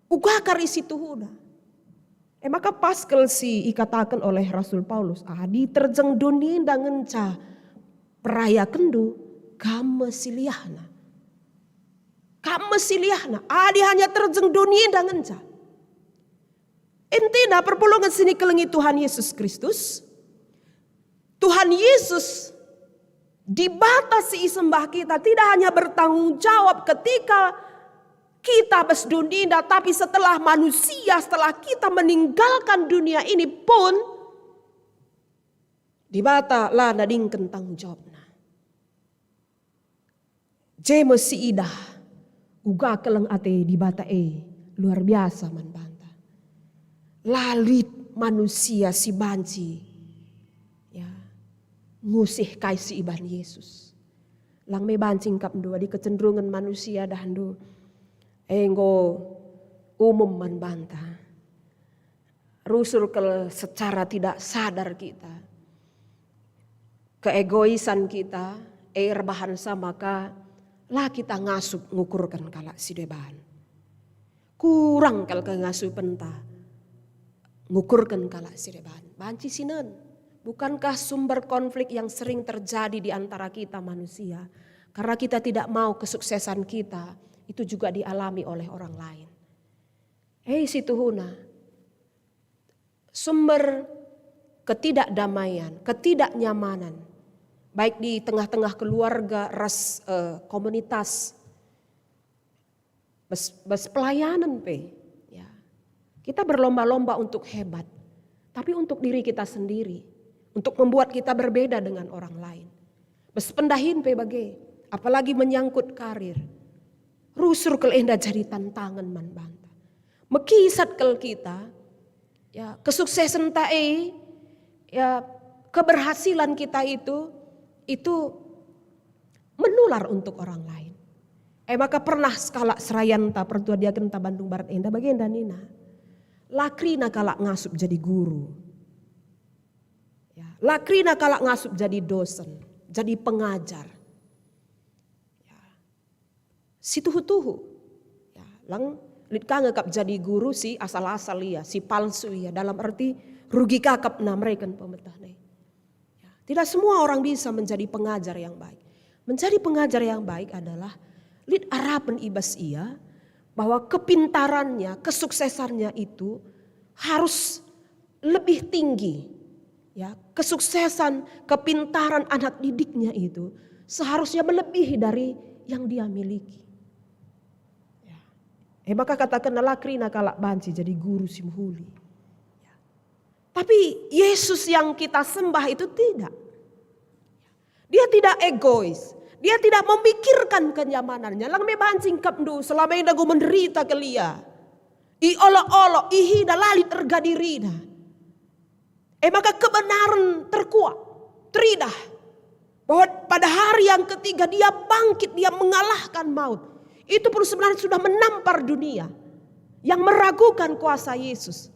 Uga kari situhuna. E maka pas kal si ikataken oleh Rasul Paulus, "Adi terjeng doni enda ngenca perayakenndu, kam me si liahna." Kam me si liahna, adi hanya terjeng doni enda ngenca. Intina perpulungen si nikelengi Tuhan Yesus Kristus, Tuhan Yesus, Dibata si isembah kita, tidak hanya bertanggung jawab ketika kita bas doni enda, tapi setelah manusia, setelah kita meninggalkan dunia ini pun, Dibata la nadingken tanggung jawabna. Je me si idah uga keleng ate Dibata e luar biasa man banta. La lit manusia si banci, ya, ngusih kai si iban Yesus. Lang me banci ngkapndu adi kecenderungen manusia dahndu, e enggo umum man banta. Rusur kal secara tidak sadar kita. Keegoisan kita, e erbahansa maka la kita ngasup ngukurken kalak si deban. Kurang kal kengasupenta ngukurken kalak si deban. Banci sinen. Bukankah sumber konflik yang sering terjadi di antara kita manusia? Karena kita tidak mau kesuksesan kita itu juga dialami oleh orang lain. Hei, situhuna, sumber ketidakdamaian, ketidaknyamanan, baik di tengah-tengah keluarga ras, eh, komunitas, bas, bas pelayanan pe, ya. Kita berlomba-lomba untuk hebat, tapi untuk diri kita sendiri, untuk membuat kita berbeda dengan orang lain. Bas pendahin pe bage, apalagi menyangkut karir. Rusur kal enda jadi tantangan man banta. Mekisat kal kita, ya, kesuksesenta e, ya, keberhasilan kita itu, itu menular untuk orang lain. E maka pernah sekalak serayanta pertua diakenta Bandung Barat enda bagenda nina, "La kerina kalak ngasup jadi guru. Ya, la kerina kalak ngasup jadi dosen, jadi pengajar." Ya. Si tuhu-tuhu. Ya, lang lit ka nge kap jadi guru si asal-asal ia, si palsu ia, dalam arti rugi kakapna mereken pemetehna. Ya, tidak semua orang bisa menjadi pengajar yang baik. Menjadi pengajar yang baik adalah lit arapen i bas ia bahwa kepintarannya, kesuksesannya itu harus lebih tinggi. Ya, kesuksesan, kepintaran anak didiknya itu seharusnya melebihi dari yang dia miliki. Ya. E maka katakenna la kerina kalak banci jadi guru si mehuli. Ya. Tapi Yesus yang kita sembah itu tidak. Dia tidak egois. Dia tidak memikirkan kenyamanannya. Lang me banci ngkapndu selama ini enggo menderita kal ia. Iolok-olok, ihina, la lit erga dirina. E maka kebenaran terkuak, teridah, bahwa pada hari yang ketiga dia bangkit, dia mengalahkan maut. Itu pun sebenarnya sudah menampar dunia yang meragukan kuasa Yesus.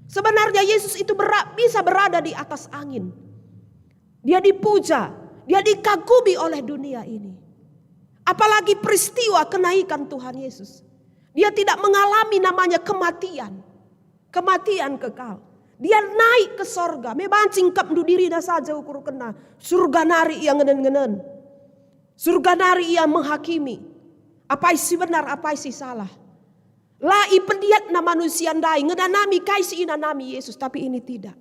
Sebenarnya Yesus itu bera-, bisa berada di atas angin. Dia dipuja, dia dikagumi oleh dunia ini. Apalagi peristiwa kenaikan Tuhan Yesus. Dia tidak mengalami namanya kematian. Kematian kekal. Dia naik ke sorga. Me banci ngkapndu dirina saja ukurkenna. Surga nari ia ngenen-ngenen. Surga nari ia menghakimi. Apai si benar, apai si salah. La ipediatna manusia ndai, ngenanami kai si inanami Yesus, tapi ini tidak.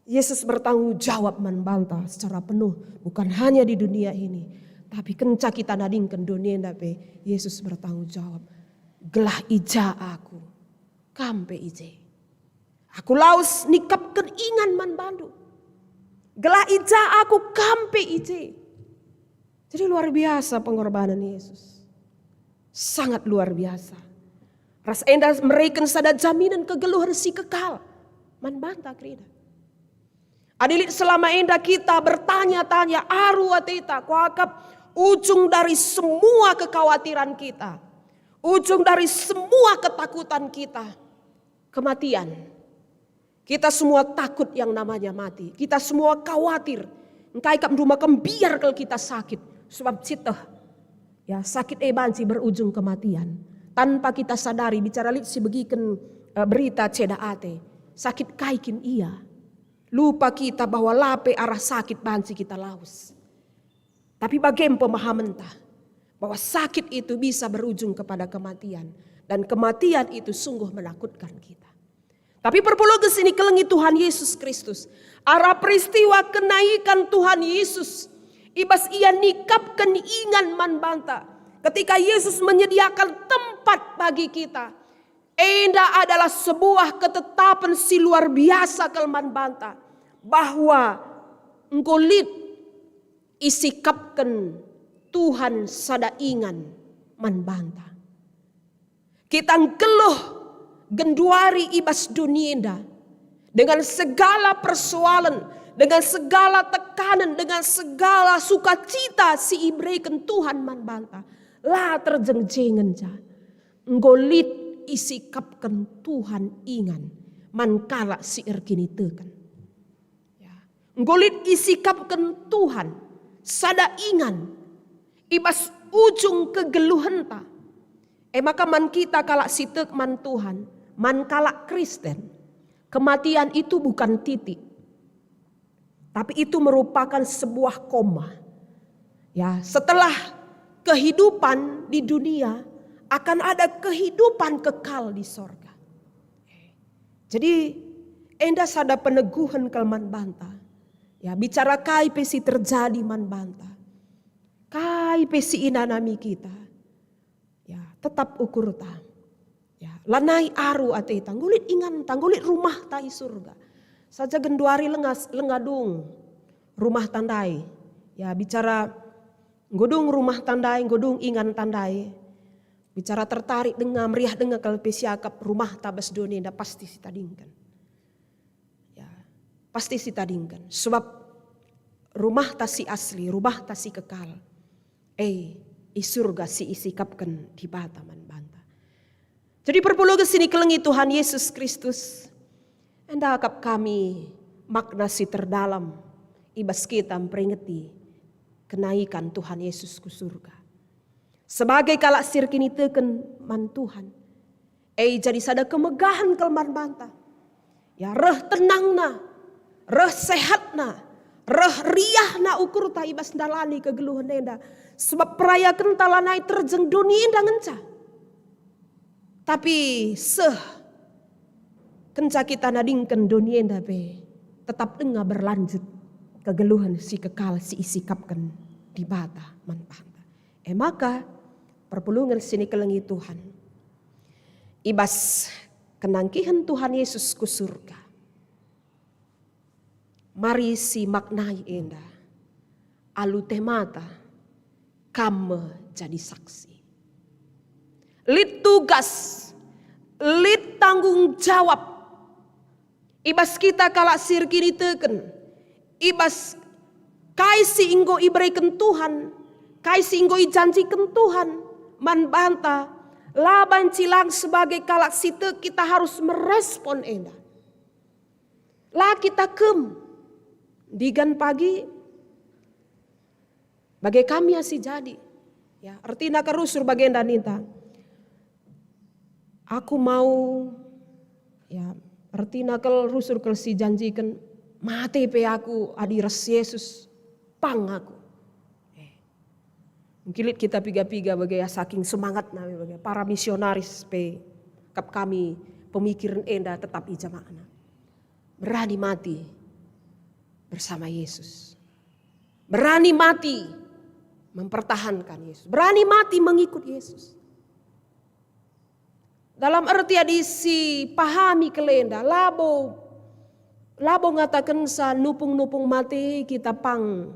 Yesus bertanggung jawab man banta secara penuh, bukan hanya di dunia ini, tapi kenca kita nadingken doni enda pe, Yesus bertanggung jawab. Gelah i ja Aku, kam pe i je. Aku lawes nikapken ingan man bandu, gelah i ja aku, kam pe i je. Jadi luar biasa pengorbanen Yesus. Sangat luar biasa. Ras enda mereken sada jaminen kegeluhen si kekal man banta kerina. Adi lit selama enda kita bertanya-tanya, aru ateta, kuakap ujung dari semua kekhawatiran kita, ujung dari semua ketakutan kita, kematian. Kita semua takut yang namanya mati. Kita semua khawatir. Engkai kap nduma kembiar kal kita sakit. Sebab citeh, ya, sakit e banci berujung kematian. Tanpa kita sadari, bicara lit si begiken, eh, berita ceda ate. Sakit kai kin ia? Lupa kita bahwa la pe arah sakit banci kita lawes. Tapi bage me pemahamenta bahwa sakit itu bisa berujung kepada kematian, dan kematian itu sungguh menakutkan kita. Tapi perpulungen si ikelengi Tuhan Yesus Kristus, arah peristiwa kenaikan Tuhan Yesus, i bas Ia nikapken ingan man banta, ketika Yesus menyediakan tempat bagi kita, enda adalah sebuah ketetapen si luar biasa kal man banta, bahwa enggo lit isikapken Tuhan sada ingan man banta. Kita nggeluh genduari i bas doni enda dengan segala persoalen, dengan segala tekanen, dengan segala sukacita si ibereken Tuhan man banta. La terjengjengen ja. Enggo lit isikapken Tuhan ingan man kalak si erkiniteken. Ya. Enggo lit isikapken Tuhan sada ingan i bas ujung kegeluhenta. E maka man kita kalak si tek man Tuhan, man kalak Kristen, kematian itu bukan titik, tapi itu merupakan sebuah koma. Ya, setelah kehidupan di dunia, akan ada kehidupan kekal di sorga. Jadi, enda sada peneguhen kal man banta. Ya, bicara kai pe si terjadi man banta, kai pe si inanami kita, ya, tetap ukurta. Ya, lanai aru ateta, nggo lit inganta, nggo lit rumahta i surga. Saja genduari lengas, lenga dung rumahta ndai. Ya, bicara nggo dung rumahta ndai, nggo dung inganta ndai. Bicara tertarik denga, meriah denga kal pe siakap rumahta bas doni enda pasti sitadingken. Ya, pasti sitadingken. Sebab rumahta si asli, rumahta si kekal, e, i surga si isikapken Dibata man banta. Jadi perpulungen si ikelengi Tuhan Yesus Kristus, enda akap kami makna si terdalam i bas kita mperingeti kenaikan Tuhan Yesus ku surga. Sebagai kalak si erkiniteken man Tuhan, e, jadi sada kemegahen kal man banta. Ya, reh tenangna, reh sehatna, reh riahna ukurta i bas ndalani kegeluhen enda. Sebab perayakenta lanai terjeng doni enda ngenca. Tapi seh kenca kita nadingken doni enda pe, tetap denga berlanjut kegeluhen si kekal si isikapken Dibata man banta. E maka, perpulungen si ikelengi Tuhan, i bas kenangkihen Tuhan Yesus ku surga, mari simaknai enda alu temata, kam me jadi saksi. Lit tugas, lit tanggung jawab i bas kita kalak si erkiniteken, i bas kai si enggo ibereken Tuhan, kai si enggo ijanjiken Tuhan man banta. La banci lang sebagai kalak si tek kita harus merespon enda. La kita kem ndigan pagi, bage kami si jadi. Ya, ertina kal rusur bagenda ninta, aku mau, ya, ertina kal rusur kal sijanjiken, mate pe aku adi ras Yesus, pang aku. Eh, mungkin lit kita piga-piga bage, ya, saking semangatna bage, para misionaris pe kap kami pemikiren enda tetap i jamakna. Berani mati bersama Yesus. Berani mati mempertahankan Yesus. Berani mati mengikut Yesus. Dalam erti adi sipahami kal enda, labo, labo ngatakenca nupung-nupung mate kita pang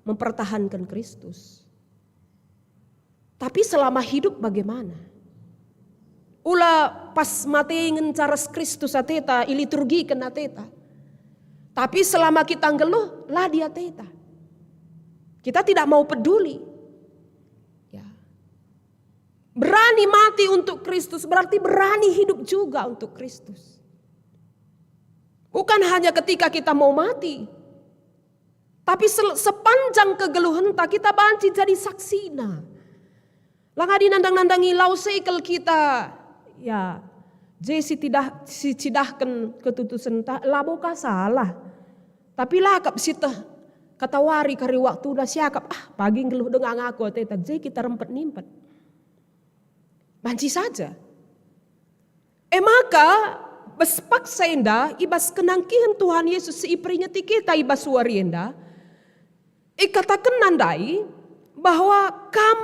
mempertahanken Kristus. Tapi selama hidup bagaimana? Ula pas mate ngenca ras Kristus ateta, iliturgiken ateta. Tapi selama kita nggeluh, la diateta. Kita tidak mau peduli. Ya. Berani mati untuk Kristus berarti berani hidup juga untuk Kristus. Bukan hanya ketika kita mau mati, tapi sel-, sepanjang kegeluhenta kita banci jadi saksina. Lang adi nandang-nandangi lau sekel kita, ya, je sitidah-, sicidahken ketutusenta, labo ka salah. Tapi la kap sieteh, katawari kari waktuna siakap, ah, pagi nggeluh denga ngaku ateta, je kita rempet-nimpet. Banci saja. E maka, bas paksa enda, i bas kenangkihen Tuhan Yesus si iperingeti kita i bas wari enda, ikatakenna ndai bahwa kam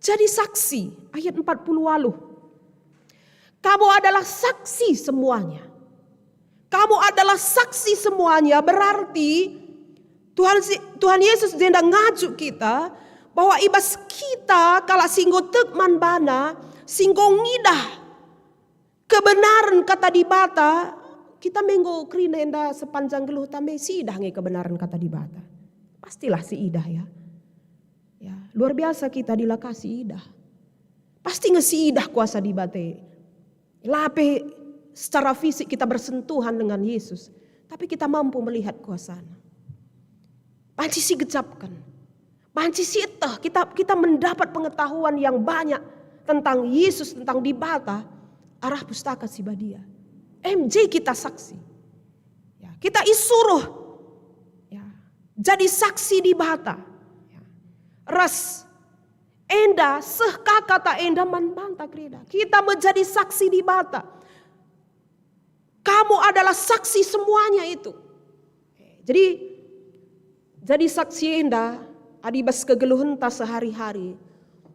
jadi saksi, ayat empat puluh waluh. Kamu adalah saksi semuanya. Kamu adalah saksi semuanya, berarti Tuhan si, Tuhan Yesus jenda ngajuk kita bahwa i bas kita kalak si enggo tek man baNa, si enggo ngidah kebenaren Kata Dibata, kita me enggo kerina enda sepanjang geluhta me siidah nge kebenaren Kata Dibata. Pastilah siidah, ya. Ya, luar biasa kita dilakasi idah. Pasti nge siidah kuasa Dibata. La pe secara fisik kita bersentuhan dengan Yesus, tapi kita mampu melihat kuasa-Na. Banci sigejapken. Banci sieteh, kita, kita mendapat pengetahuan yang banyak tentang Yesus, tentang Dibata, arah Pustaka Si Badia. Em je kita saksi. Ya, kita isuruh, ya, jadi saksi Dibata. Ya. Ras enda, seh ka kata enda man banta kerina. Kita menjadi saksi Dibata. Kamu adalah saksi semuanya itu. Jadi, jadi saksi enda, adi bas kegeluhenta sehari-hari,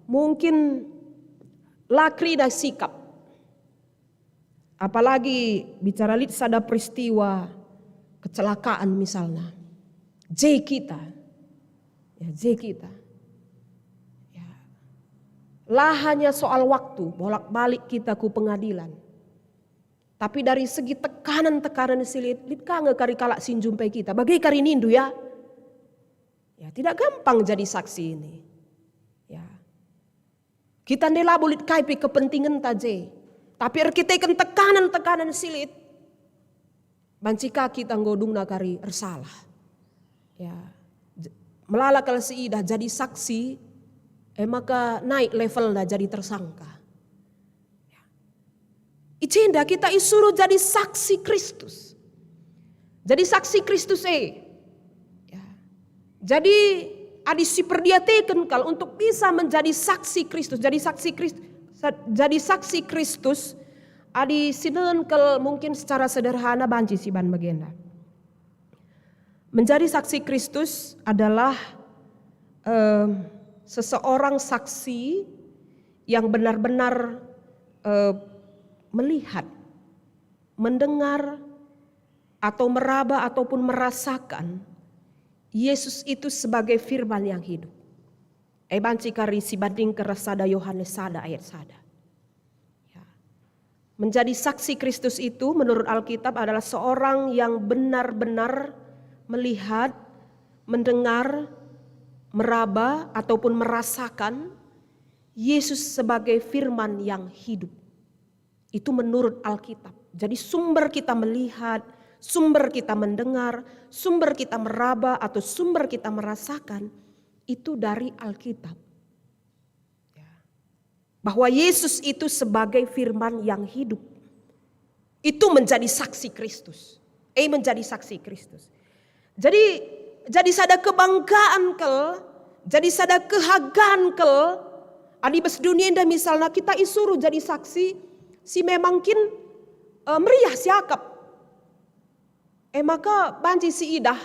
mungkin la kerina sikap. Apalagi bicara lit sada peristiwa kecelakaan misalna. Je kita. Ya, je kita. Ya. La hanya soal waktu, bolak-balik kita ku pengadilan. Tapi dari segi tekanan-tekanan si lit, lit ka nge kari kalak si njumpai kita. Bage kari nindu, ya. Ya, tidak gampang jadi saksi ini. Ya. Kita ndai labo lit kai pe kepentingenta je. Tapi erkiteken tekanan-tekanan si lit, banci ka kita enggo dungna kari ersalah. Ya. J-, melala kal siidah jadi saksi, e maka naik levelna jadi tersangka. Ya. I jenda kita isuruh jadi saksi Kristus. Jadi saksi Kristus e. Ya. Jadi, adi siperdiateken kal untuk bisa menjadi saksi Kristus, jadi saksi Kristus, jadi saksi Kristus, adi sinehen kal mungkin secara sederhana banci siban bagenda. Menjadi saksi Kristus adalah, eh, seseorang saksi yang benar-benar, eh, melihat, mendengar, atau meraba ataupun merasakan Yesus itu sebagai firman yang hidup. E banci kari sibandingken ras sada Yohanes sada ayat sada. Ya. Menjadi saksi Kristus itu menurut Alkitab adalah seorang yang benar-benar melihat, mendengar, meraba, ataupun merasakan Yesus sebagai firman yang hidup. Itu menurut Alkitab. Jadi sumber kita melihat, sumber kita mendengar, sumber kita meraba atau sumber kita merasakan itu dari Alkitab. Ya. Bahwa Yesus itu sebagai firman yang hidup. Itu menjadi saksi Kristus. Eh, menjadi saksi Kristus. Jadi, jadi sada kebanggaan kal, jadi sada kehagan kal, adi bas dunia enda misalna kita isuruh jadi saksi si memang kin, eh, meriah siakap. E maka banci siidah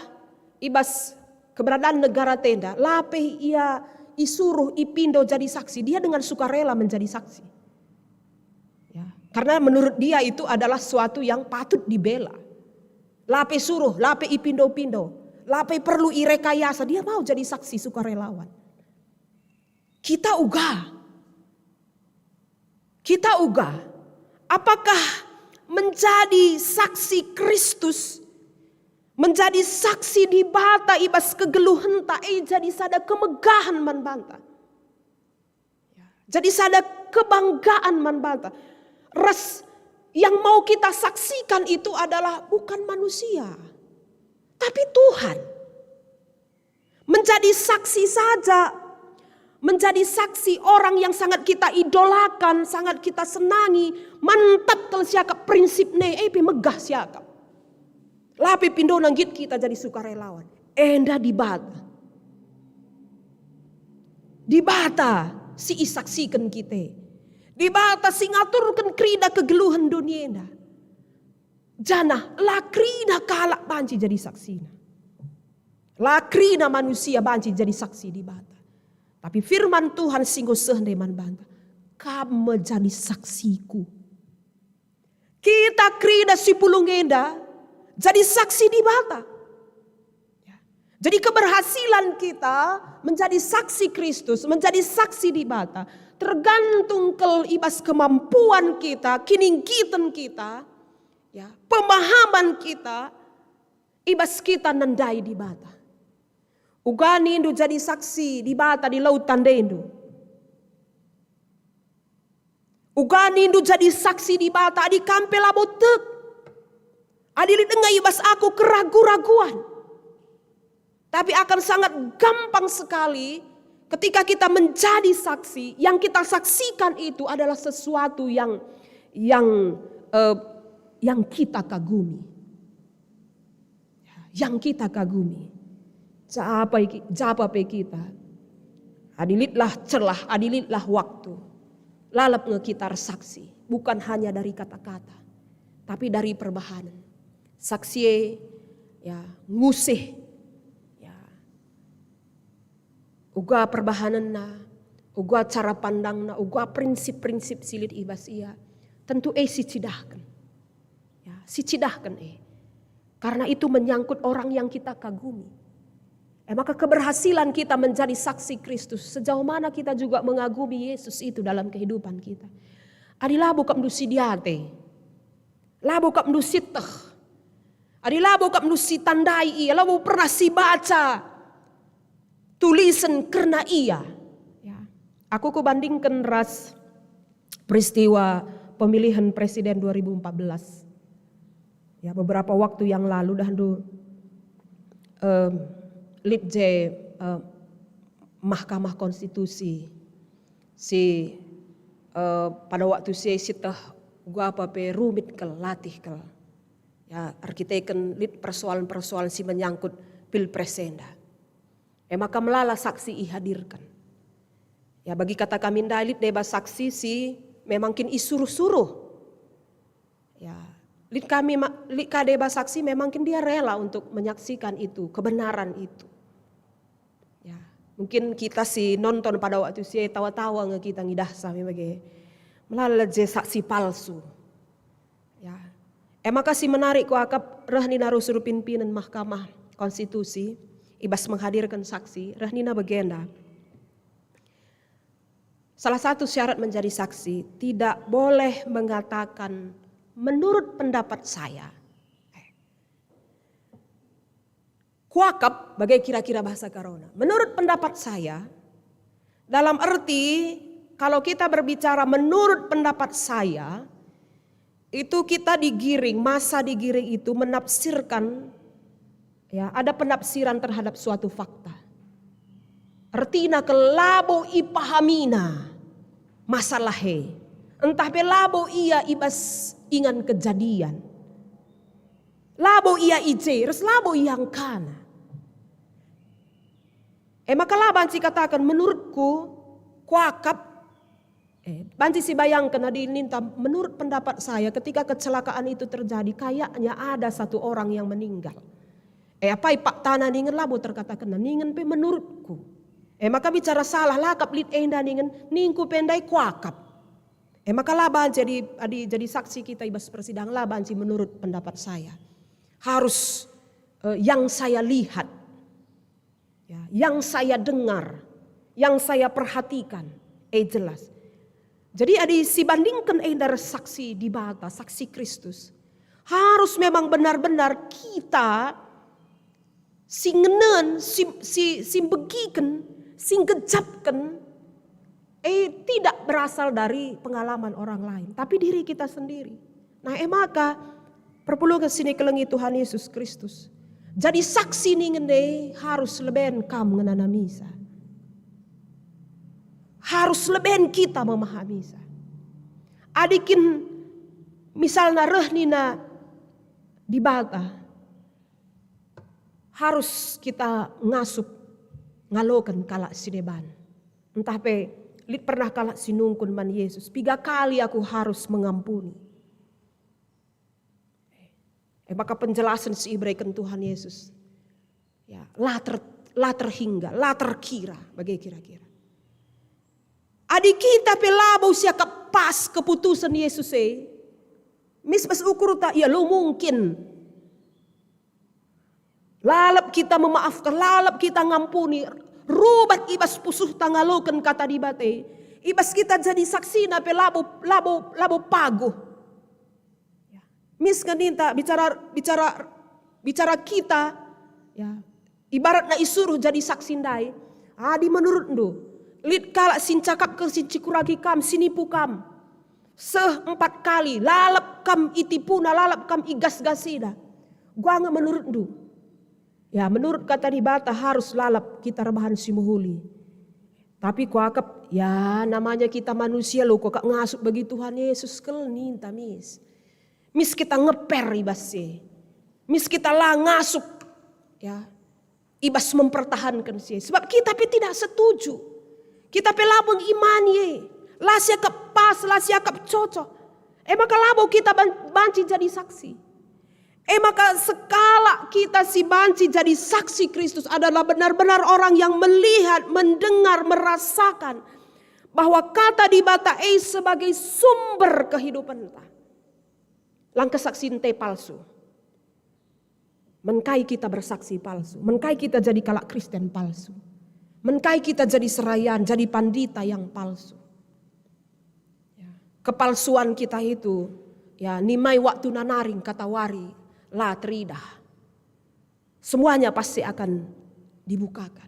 i bas keberadaan negara tenda, la pe ia isuruh ipindo jadi saksi, dia dengan sukarela menjadi saksi. Karena menurut dia itu adalah suatu yang patut dibela. La pe suruh, la pe ipindo-pindo, la pe perlu irekayasa, dia mau jadi saksi sukarelawan. Kita uga. Kita uga. Apakah menjadi saksi Kristus, menjadi saksi Dibata i bas kegeluhenta, e jadi sada kemegahen man banta? Jadi sada kebanggaan man banta. Ras yang mau kita saksikan itu adalah bukan manusia, tapi Tuhan. Menjadi saksi saja, menjadi saksi orang yang sangat kita idolakan, sangat kita senangi, mantap kal siakap prinsipna, e pe megah siakap. La pe pindona nggit kita jadi sukarelawan. Enda Dibata. Dibata si isaksiken kita. Dibata si ngaturken kerina kegeluhen doni enda. Janah la kerina kalak banci jadi saksina. La kerina manusia banci jadi saksi Dibata. Tapi firman Tuhan si enggo seh ndai man banta, "Kam me jadi saksiku." Kita kerina si pulung enda jadi saksi Dibata. Ya. Jadi keberhasilan kita menjadi saksi Kristus, menjadi saksi Dibata, tergantung kal i bas kemampuan kita, kiningkiten kita, ya, pemahaman kita, i bas kita nandai Dibata. Uga nindu jadi saksi Dibata adi lau tandandu. Uga nindu jadi saksi Dibata adi kam pe labo tek. Adi lit denga i bas aku keragu-raguan. Tapi akan sangat gampang sekali ketika kita menjadi saksi, yang kita saksikan itu adalah sesuatu yang yang eh, yang kita kagumi. Yang kita kagumi. Japa iki-, japa pe kita. Adi litlah celah, adi litlah waktu. Lalap nge kita ersaksi, bukan hanya dari kata-kata, tapi dari perbahanen. Saksi e, ya, ngusih, ya, uga perbahanenna, uga cara pandangna, uga prinsip-prinsip si lit i bas ia, tentu e sicidahken. Ya, sicidahken e. Karena itu menyangkut orang yang kita kagumi. E maka keberhasilan kita menjadi saksi Kristus, sejauh mana kita juga mengagumi Yesus itu dalam kehidupan kita. Adi labo kap ndu si diate, labo kap ndu sieteh, adi labo kap ndu sitandai ia, labo pernah sibaca tulisen kerna ia. Ya. Aku kubandingken ras peristiwa pemilihan presiden dua ribu empat belas. Ya, beberapa waktu yang lalu dah ndu, em, lit je, em, Mahkamah Konstitusi si, eh, pada waktu si sieteh uga apa pe rumit kal, latih kal. Ya, erkiteken lit persoalan-persoalan si menyangkut pilpres enda. E maka melala saksi ihadirken. Ya, bagi kata kami ndai lit deba saksi si memang kin isuruh-suruh. Ya, lit kami ma-, lit ka deba saksi memang kin dia rela untuk menyaksikan itu, kebenaran itu. Ya, mungkin kita si nonton pada waktu si tawa-tawa nge kita ngidahsa me bage. Melala je saksi palsu. Ya. E maka si menarik kuakap reh nina rusur pimpinen Mahkamah Konstitusi, i bas menghadirken saksi, reh nina bagenda. Salah satu syarat menjadi saksi, tidak boleh mengatakan, "Menurut pendapat saya." Kuakap bage kira-kira bahasa Karona. Menurut pendapat saya, dalam arti kalau kita berbicara menurut pendapat saya, itu kita digiring, masa digiring itu menafsirkan, ya, ada penafsiran terhadap suatu fakta. Ertina ke labo ipahamina masalah e. Ntah pe labo ia i bas ingan kejadian. Labo ia i je, ras labo iangkana. E maka la banci kataken, "Menurutku, kuakap." Eh, banci sibayangken adi ninta, "Menurut pendapat saya, ketika kecelakaan itu terjadi, kayaknya ada satu orang yang meninggal." Eh, apai paktana ningen labo terkatakenna, ningen pe, "Menurutku." E maka bicara salah, la kap lit enda ningen, "Ningku pe ndai kuakap." E maka la banci adi, adi jadi saksi kita i bas persidangan, la banci menurut pendapat saya. Harus, eh, yang saya lihat, ya, yang saya dengar, yang saya perhatikan, eh, jelas. Jadi adi sibandingken enda ras saksi Dibata, saksi Kristus, harus memang benar-benar kita si ngenen, si, si, si mbegiken, si nggejapken, eh, tidak berasal dari pengalaman orang lain, tapi diri kita sendiri. Nah, e maka perpulungen si nikelengi Tuhan Yesus Kristus. Jadi saksi ningen e harus leben kam ngenanamisa. Harus leben kita memahamisa. Adi kin misalna reh nina Dibata, harus kita ngasup ngaloken kalak si deban. Ntah pe lit pernah kalak si nungkun man Yesus, "Piga kali aku harus mengampuni?" E maka penjelasan si ibereken Tuhan Yesus, ya, la ter-, la terhingga, la terkira, bage kira-kira. Adi kita pe labo siakap pas keputusen Yesus e, mis bas ukurta, ya, lo mungkin. Lalap kita memaafkan, lalap kita ngampuni, rubat i bas pusuhta ngaloken kata Dibata e. I bas kita jadi saksina pe labo, labo, labo paguh. Ya. Mis nge ninta bicara, bicara, bicara kita, ya, ibaratna isuruh jadi saksi ndai. Adi menurutndu, lit kalak si ncakapken si ncikuraki kam, si nipu kam, seh empat kali, lalap kam itipuna, lalap kam igas-gasina. Gua nge menurutndu. Ya, menurut kata Dibata harus lalap kita erbahan si mehuli. Tapi kuakap, ya, namanya kita manusia lo, kuakap ngasup bagi Tuhan Yesus kal ninta mis. Mis kita ngeper i bas si. Mis kita la ngasup, ya, i bas mempertahanken si. Sebab kita pe tidak setuju. Kita pe labo ngimani e. La siakap pas, la siakap cocok. E maka labo kita ban-, banci jadi saksi. E maka sekalak kita si banci jadi saksi Kristus adalah benar-benar orang yang melihat, mendengar, merasakan bahwa kata Dibata e sebagai sumber kehidupenta. Lang kesaksinte palsu. Menkai kita bersaksi palsu, menkai kita jadi kalak Kristen palsu, menkai kita jadi serayan, jadi pandita yang palsu. Ya. Kepalsuan kita itu, ya, nimai waktu nanaring kata wari la teridah. Semuanya pasti akan dibukakan.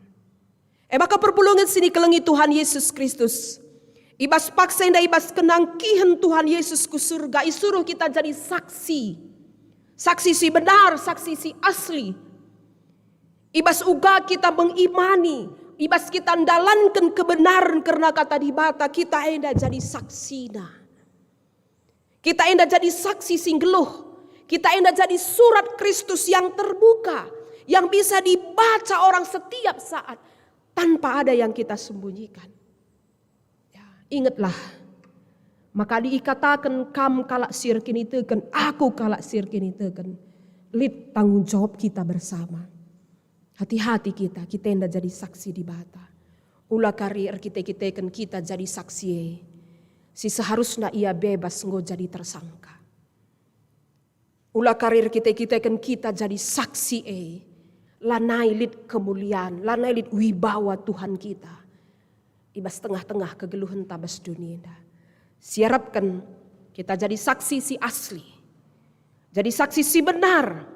E maka perpulungen si nikelengi Tuhan Yesus Kristus, i bas paksa enda, i bas kenangkihen Tuhan Yesus ku surga, isuruh kita jadi saksi. Saksi si benar, saksi si asli. I bas uga kita mengimani, i bas kita ndalanken kebenaren kerna kata Dibata, kita enda jadi saksina. Kita enda jadi saksi si nggeluh. Kita enda jadi surat Kristus yang terbuka, yang bisa dibaca orang setiap saat, tanpa ada yang kita sembunyikan. Ya, ingetlah, maka diikataken kam kalak si erkiniteken, aku kalak si erkiniteken, lit tanggung jawab kita bersama. Hati-hati kita, kita enda jadi saksi Dibata. Ula kari erkite-kiteken kita jadi saksi e, si seharusna ia bebas enggo jadi tersangka. Ula kari erkite-kiteken kita jadi saksi e, lanai lit kemulian, lanai lit wibawa Tuhan kita i bas tengah-tengah kegeluhenta bas doni enda. Siarapken kita jadi saksi si asli, jadi saksi si benar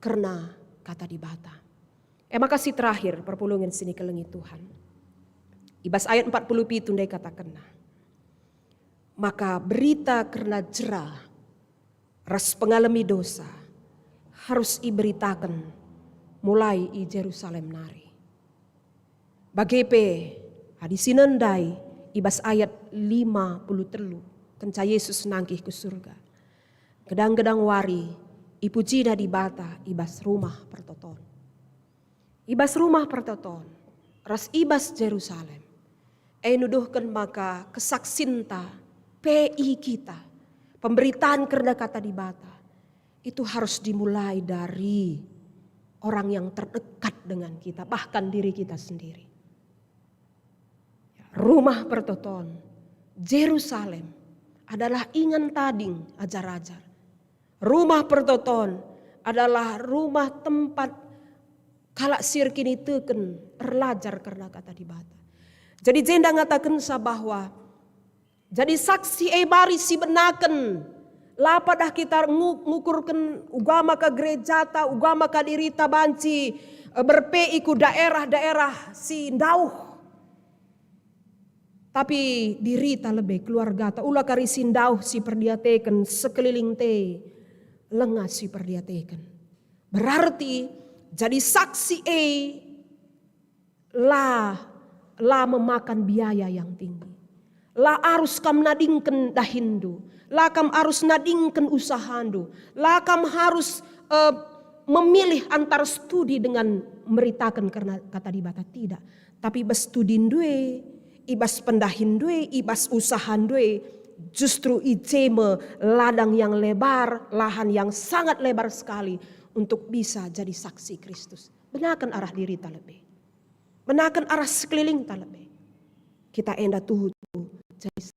kerna kata Dibata. E maka si terakhir, perpulungen si nikelengi Tuhan. I bas ayat empat puluh pitu ndai katakenna, maka berita kerna jera ras pengalemi dosa harus iberitaken mulai i Jerusalem nari. Bage pe, adi si nendai i bas ayat lima puluh telu, kenca Yesus nangkih ku surga, gedang-gedang wari ipujina Dibata i bas Rumah Pertoton. I bas Rumah Pertoton, ras i bas Jerusalem, e nuduhken maka kesaksinta, P I kita, pemberitaan kerna kata Dibata, itu harus dimulai dari orang yang terdekat dengan kita, bahkan diri kita sendiri. Rumah Pertoton, Jerusalem, adalah ingan tading ajar-ajar. Rumah pertoton adalah rumah tempat kalak si erkiniteken erlajar kerna kata Dibata. Jadi jenda ngatakensa bahwa jadi saksi e mari sibenaken, la padah kita ngu-, ngukurken uga maka gerejata, uga maka dirita banci, e, berpei ku daerah-daerah si ndauh. Tapi dirita lebe keluargata, ula kari si ndauh si perdiateken, sekeliling te lenga si perdiateken. Berarti jadi saksi e la, la memakan biaya yang tinggi. La arus kam nadingken dahinndu, la kam arus nadingken usahandu, la kam harus, eh, memilih antara studi dengan meritaken kerna kata Dibata, tidak. Tapi bas studinndu e, i bas pendahinndu e, i bas usahandu e, justru i je me ladang yang lebar, lahan yang sangat lebar sekali untuk bisa jadi saksi Kristus. Benaken arah dirita lebe. Benaken arah sekelilingta lebe. Kita enda tuhu-tuhu jadi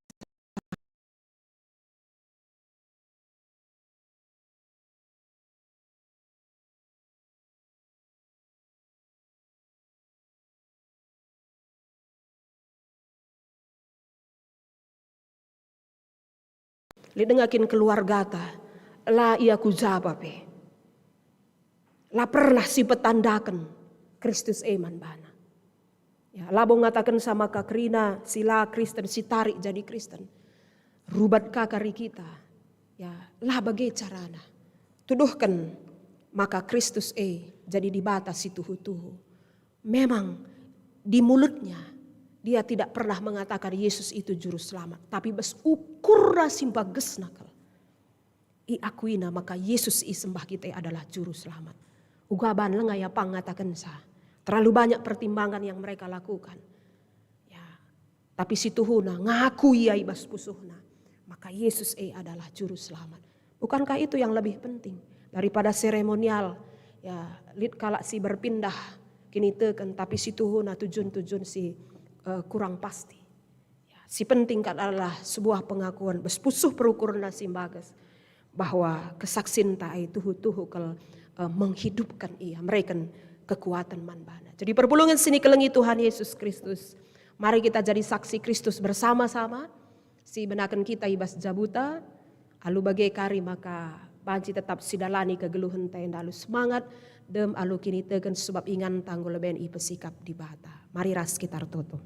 Lit denga kin keluargata, la ia ku jaba pe. La pernah sipetandaken Kristus e man bana. Ya, labo ngatakensa maka kerina si la Kristen sitarik jadi Kristen. Rubat ka kari kita. Ya, la bage carana. Tuduhken maka Kristus e jadi Dibata si tuhu-tuhu. Memang di mulutnya dia tidak pernah mengatakan Yesus itu juru selamat, tapi bas ukurna si mbagesna kal. Iakuina maka Yesus isembah kita adalah juru selamat. Uga ban lenga ia pang ngatakensa. Terlalu banyak pertimbangan yang mereka lakukan. Ya, tapi situhuna ngaku ia i bas pusuhna, maka Yesus e adalah juru selamat. Bukankah itu yang lebih penting daripada seremonial? Ya, lit kalak si berpindah kiniteken, tapi situhuna tujun-tujun si, eh, kurang pasti. Ya, si penting kan adalah sebuah pengakuan bas pusuh perukurna si mbages bahwa kesaksinta e tuhu-tuhu kal, eh, menghidupkan ia, mereken kekuatan man bana. Jadi perpulungen si nikelengi Tuhan Yesus Kristus, mari kita jadi saksi Kristus bersama-sama, si benaken kita i bas jabuta, alu bage kari maka banci tetap sidalani kegeluhenta enda alu semangat, dem alu kiniteken sebab inganta enggo leben ipesikap Dibata. Mari ras kita ertoto.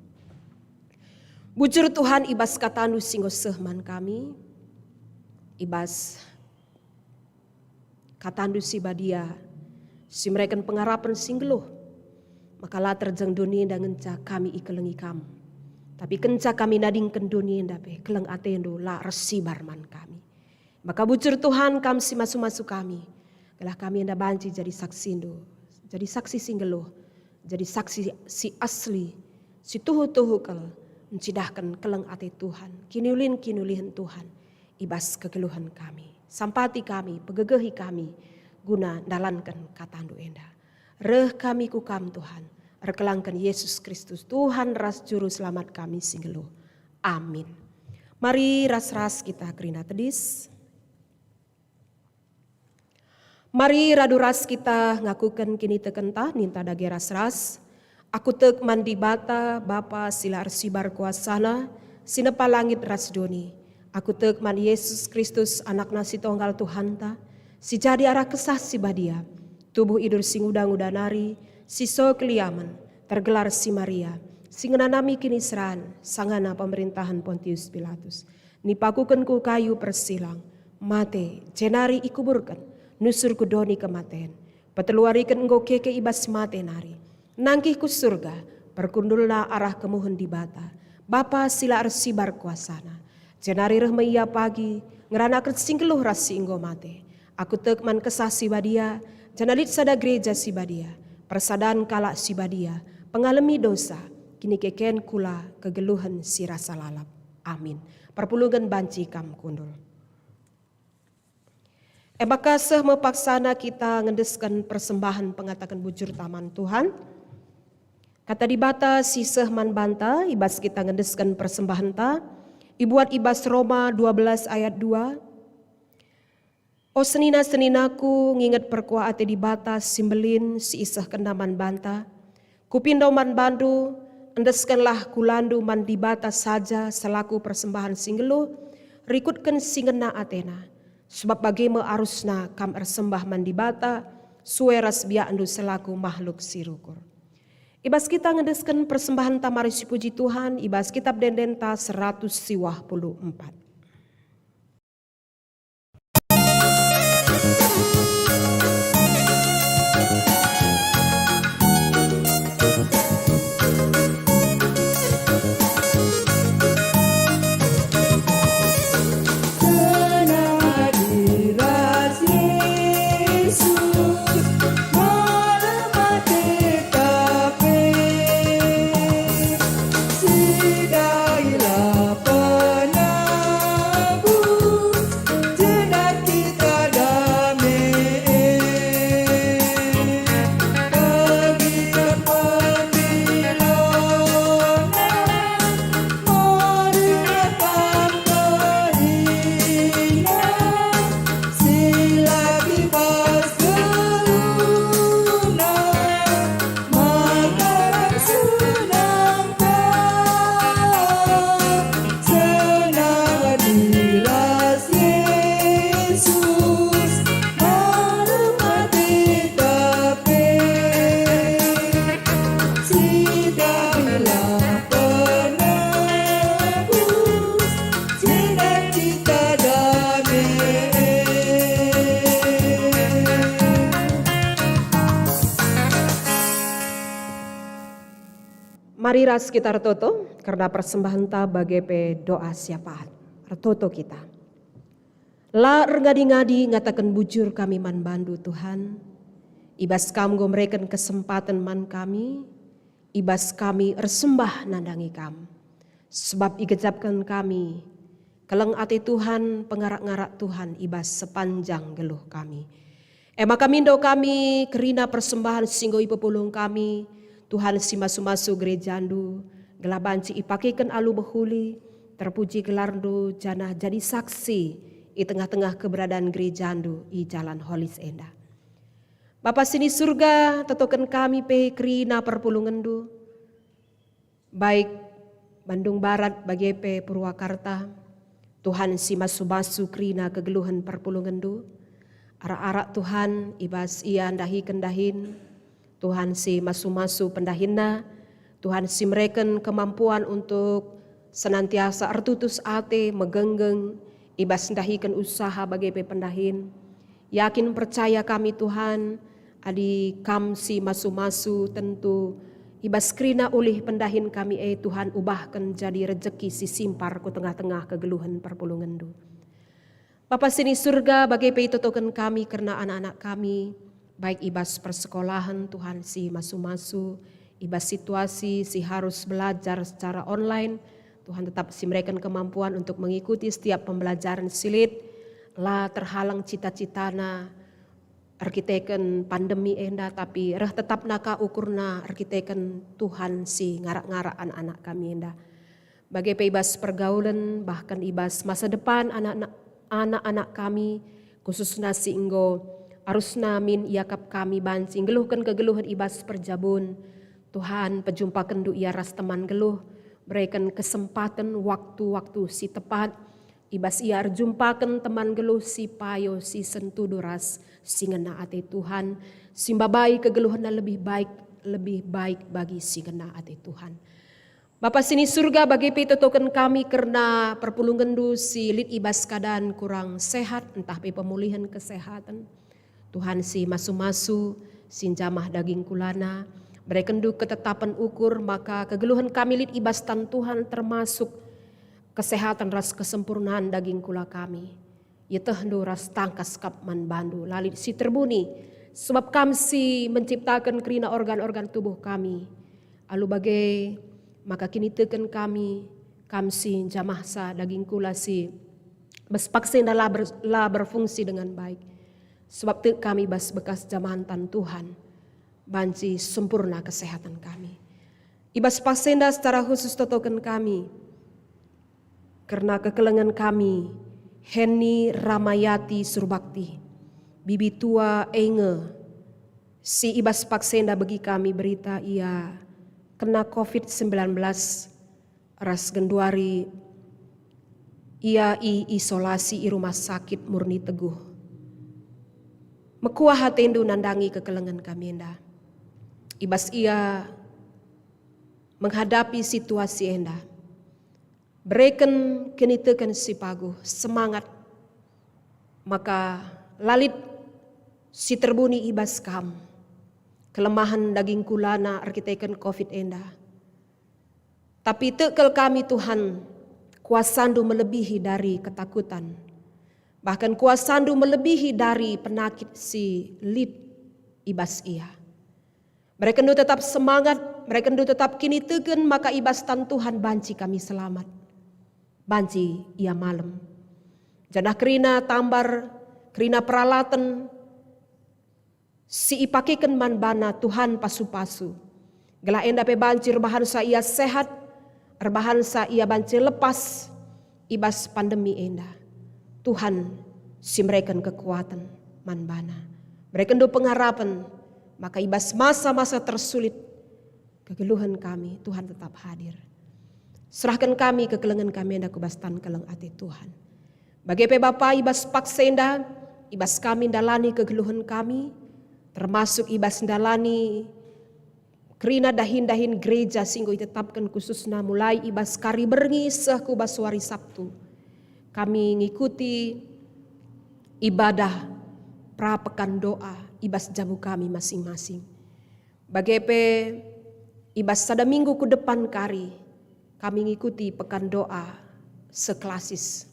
Bujur Tuhan, i bas kataNdu si enggo seh man kami, i bas kataNdu si badia, si mereken pengarapen si nggeluh, maka la terjeng doni enda ngenca kami ikelengi Kam. Tapi kenca kami nadingken doni enda pe, keleng ateNdu la ersibar man kami. Maka bujur Tuhan, Kam si masu-masu kami, gelah kami enda banci jadi saksindu, jadi saksi si nggeluh, jadi saksi si asli, si tuhu-tuhu kal ncidahken keleng ate Tuhan, kiniulin-kiniulihen Tuhan i bas kegeluhen kami. Sampati kami, pegegehi kami, guna ndalanken katandu enda. Reh kami ku Kam, Tuhan, erkelangken Yesus Kristus, Tuhan ras Juru Selamat kami si nggeluh. Amin. Mari ras-ras kita kerina tedis. Mari radu ras kita ngakuken kinitekenta, ninta dage ras-ras. Aku tek man Dibata, Bapa si la ersibar kuasaNa, si nepa langit ras doni. Aku tek man Yesus Kristus, AnakNa si Tonggal Tuhanta, si jadi arah Kesah Si Badia, tubuh idur si nguda-nguda nari, si so keliamen, tergelar si Maria, si ngenanami kiniseran, sangana pemerintahen Pontius Pilatus. Nipakuken ku kayu persilang, mate, jenari ikuburken, nusur ku doni kematen. Peteluariken enggo keke i bas mate nari. Nangkih ku Surga, perkundulna arah kemuhen Dibata, Bapa si la ersibar kuasaNa. Jenari reh me Ia pagi, ngeranaken si nggeluh ras si enggo mate. Aku tek man Kesah Si Badia, janah lit sada gereja si badia, persadan kalak si badia, pengalemi dosa, kinikeken kula kegeluhen si rasa lalap. Amin. Perpulungen banci kam kundul. E maka seh me paksana kita ngendesken persembahen pengataken bujurta man Tuhan. Kata Dibata si seh man banta i bas kita ngendesken persembahenta, Ibuat i bas Roma dua belas ayat dua, "O senina-seninaku, nginget perkuah ate Dibata si mbelin si isehkenNa man banta. Kupindo man bandu, endeskenlah kulandu man Dibata saja selaku persembahen si nggeluh, rikutken si ngena ateNa. Sebab bage me arusna kam ersembah man Dibata, sue ras biakndu selaku mahluk si rukur." I bas kita ngendesken persembahen tamari si puji Tuhan, i bas Kitab Ende-Endenta seratus siwah puluh empat. Senang hati ras Yesus, malam hati tapi, sidailah penabus, jenari kita dame. Bagi pembilangan, mari datang kerina, sila bibas guna, maka senang ka, senang hati ras Yesus, malam hati tapi, sidailah penabus, senang kita dame. Mari ras kita ertoto, kerna persembahenta bage pe doa siapaat. Ertoto kita. La erngadi-ngadi ngataken bujur kami man bandu, Tuhan. I bas Kam enggo mereken kesempaten man kami, i bas kami ersembah nandangi Kam. Sebab igejapken kami keleng ate Tuhan, pengarak-ngarak Tuhan i bas sepanjang geluh kami. E maka mindo kami kerina persembahen si enggo ipepulung kami, Tuhan si masu-masu gerejaNdu, gelah banci ipakeken alu mehuli, terpuji gelarNdu, janah jadi saksi i tengah-tengah keberadaan gerejaNdu i Jalan Holis enda. Bapa si ni Surga, totoken kami pe kerina perpulungenNdu, baik Bandung Barat bage pe Purwakarta, Tuhan si masu-masu kerina kegeluhen perpulungenNdu. Arak-arak Tuhan i bas ia ndahiken dahin, Tuhan si masu-masu pendahinna, Tuhan si mereken kemampuan untuk senantiasa ertutus ate, megenggeng i bas ndahiken usaha bage pe pendahin. Yakin percaya kami, Tuhan, adi Kam si masu-masu, tentu i bas kerina ulih pendahin kami e, Tuhan, ubahken jadi rejeki si simpar ku tengah-tengah kegeluhen perpulungenNdu. Bapa si ni Surga, bage pe itotoken kami kerna anak-anak kami, baik i bas persekolahen, Tuhan, si masu-masu, i bas situasi si harus belajar secara online, Tuhan tetap si mereken kemampuan untuk mengikuti setiap pembelajaran si lit, la terhalang cita-citana erkiteken pandemi enda, tapi reh tetapna ka ukurna erkiteken Tuhan si ngarak-ngarak anak-anak kami enda. Bage pe i bas pergaulen, bahkan i bas masa depan anak-anak, anak-anak kami, khususna si enggo arusna min iakap kami banci nggeluhken kegeluhen i bas perjabun. Tuhan, pejumpakenNdu ia ras teman geluh, bereken kesempaten waktu-waktu si tepat, i bas ia erjumpaken teman geluh si payo, si sentudu ras si ngena ate Tuhan, si mbabai kegeluhenna lebih baik, lebih baik bagi si ngena ate Tuhan. Bapa si ni Surga, bage pe itotoken kami kerna perpulungenNdu si lit i bas keadaan kurang sehat, ntah pe pemulihen kesehaten. Tuhan si masu-masu, si njamah daging kulana, berekenNdu ketetapen ukur maka kegeluhen kami lit i bas tan Tuhan, termasuk kesehatan ras kesempurnaan daging kula kami. IetehNdu ras tangkas kap man bandu, la lit si terbuni, sebab Kam si menciptaken kerina organ-organ tubuh kami. Alu bage, maka kiniteken kami, Kam si njamahsa daging kula si bas paksa enda la ber-, la berfungsi dengan baik. Sebab tek kami bas bekas jamahan tan Tuhan, banci sempurna kesehatan kami. I bas paksa enda secara khusus totoken kami Kerna kekelengen kami, Henny Ramayati Surbakti, bibi tua e nge, si i bas paksa enda begi kami berita ia kena covid sembilan belas, ras genduari ia iisolasi i rumah sakit Murni Teguh. Mekuah atendu nandangi kekelengen kami enda. I bas ia menghadapi situasi enda, bereken kiniteken si paguh, semangat, maka la lit si terbuni i bas kam. Kelemahen dagingku lana erkiteken covid enda. Tapi tek kal kami, Tuhan, kuasaNdu melebihi dari ketakutan, bahkan kuasaNdu melebihi dari penakit si lit i bas ia. BerekenNdu tetap semangat, berekenNdu tetap kiniteken, maka i bas tan Tuhan banci kami selamat, banci ia malem. Janah kerina tambar, kerina peralaten si ipakeken man bana, Tuhan pasu-pasu, gelah enda pe banci erbahansa ia sehat, erbahansa ia banci lepas i bas pandemi enda. Tuhan si mereken kekuaten man bana. BerekenNdu pengharapen, maka i bas masa-masa tersulit kegeluhen kami, Tuhan tetap hadir. Serahken kami kekelengen kami enda ku bas tan keleng ate Tuhan. Bage pe Bapa, i bas paksa enda, i bas kami ndalani kegeluhen kami, termasuk i bas ndalani kerina dahin-dahin gereja si enggo itetapken khususna mulai i bas kari berngi seh ku bas wari Sabtu. Kami ngikuti ibadah pra pekan doa i bas jabu kami masing-masing. Bage pe, i bas sada minggu ku depan kari, kami ngikuti pekan doa seklasis.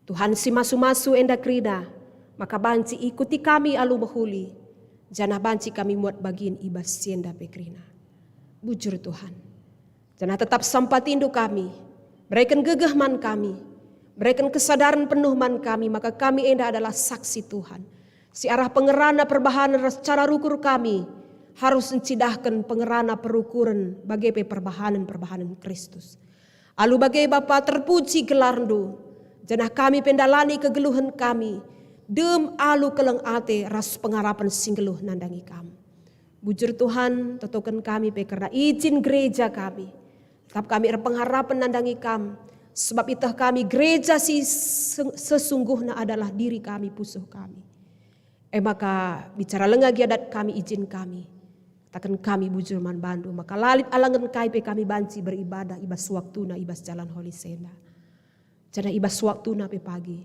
Tuhan si masu-masu enda kerina, maka banci ikuti kami alu mehuli, janah banci kami muat bagin i bas si enda pe kerina. Bujur Tuhan. Janah tetap sampatiNdu kami, bereken gegeh man kami, bereken kesadaren penuh man kami, maka kami enda adalah saksi Tuhan, si arah pengerana perbahanen ras cara rukur kami harus ncidahken pengerana perukuren bage pe perbahanen-perbahanen Kristus. Alu bage Bapa, terpuji gelarNdu, janah kami pe ndalani kegeluhen kami, dem alu keleng ate ras pengarapen si nggeluh nandangi Kam. Bujur Tuhan, totoken kami pe kerna ijin gereja kami. Tetap kami erpengharapen nandangi Kam, sebab iteh kami gereja si se-, sesungguhna adalah diri kami, pusuh kami. E maka bicara lenga gia dat kami, ijin kami. Kataken kami bujur man bandu, maka la lit alangen kai pe kami banci beribadah i bas waktuna i bas jalan holi si enda. Janah i bas waktuna pe pagi,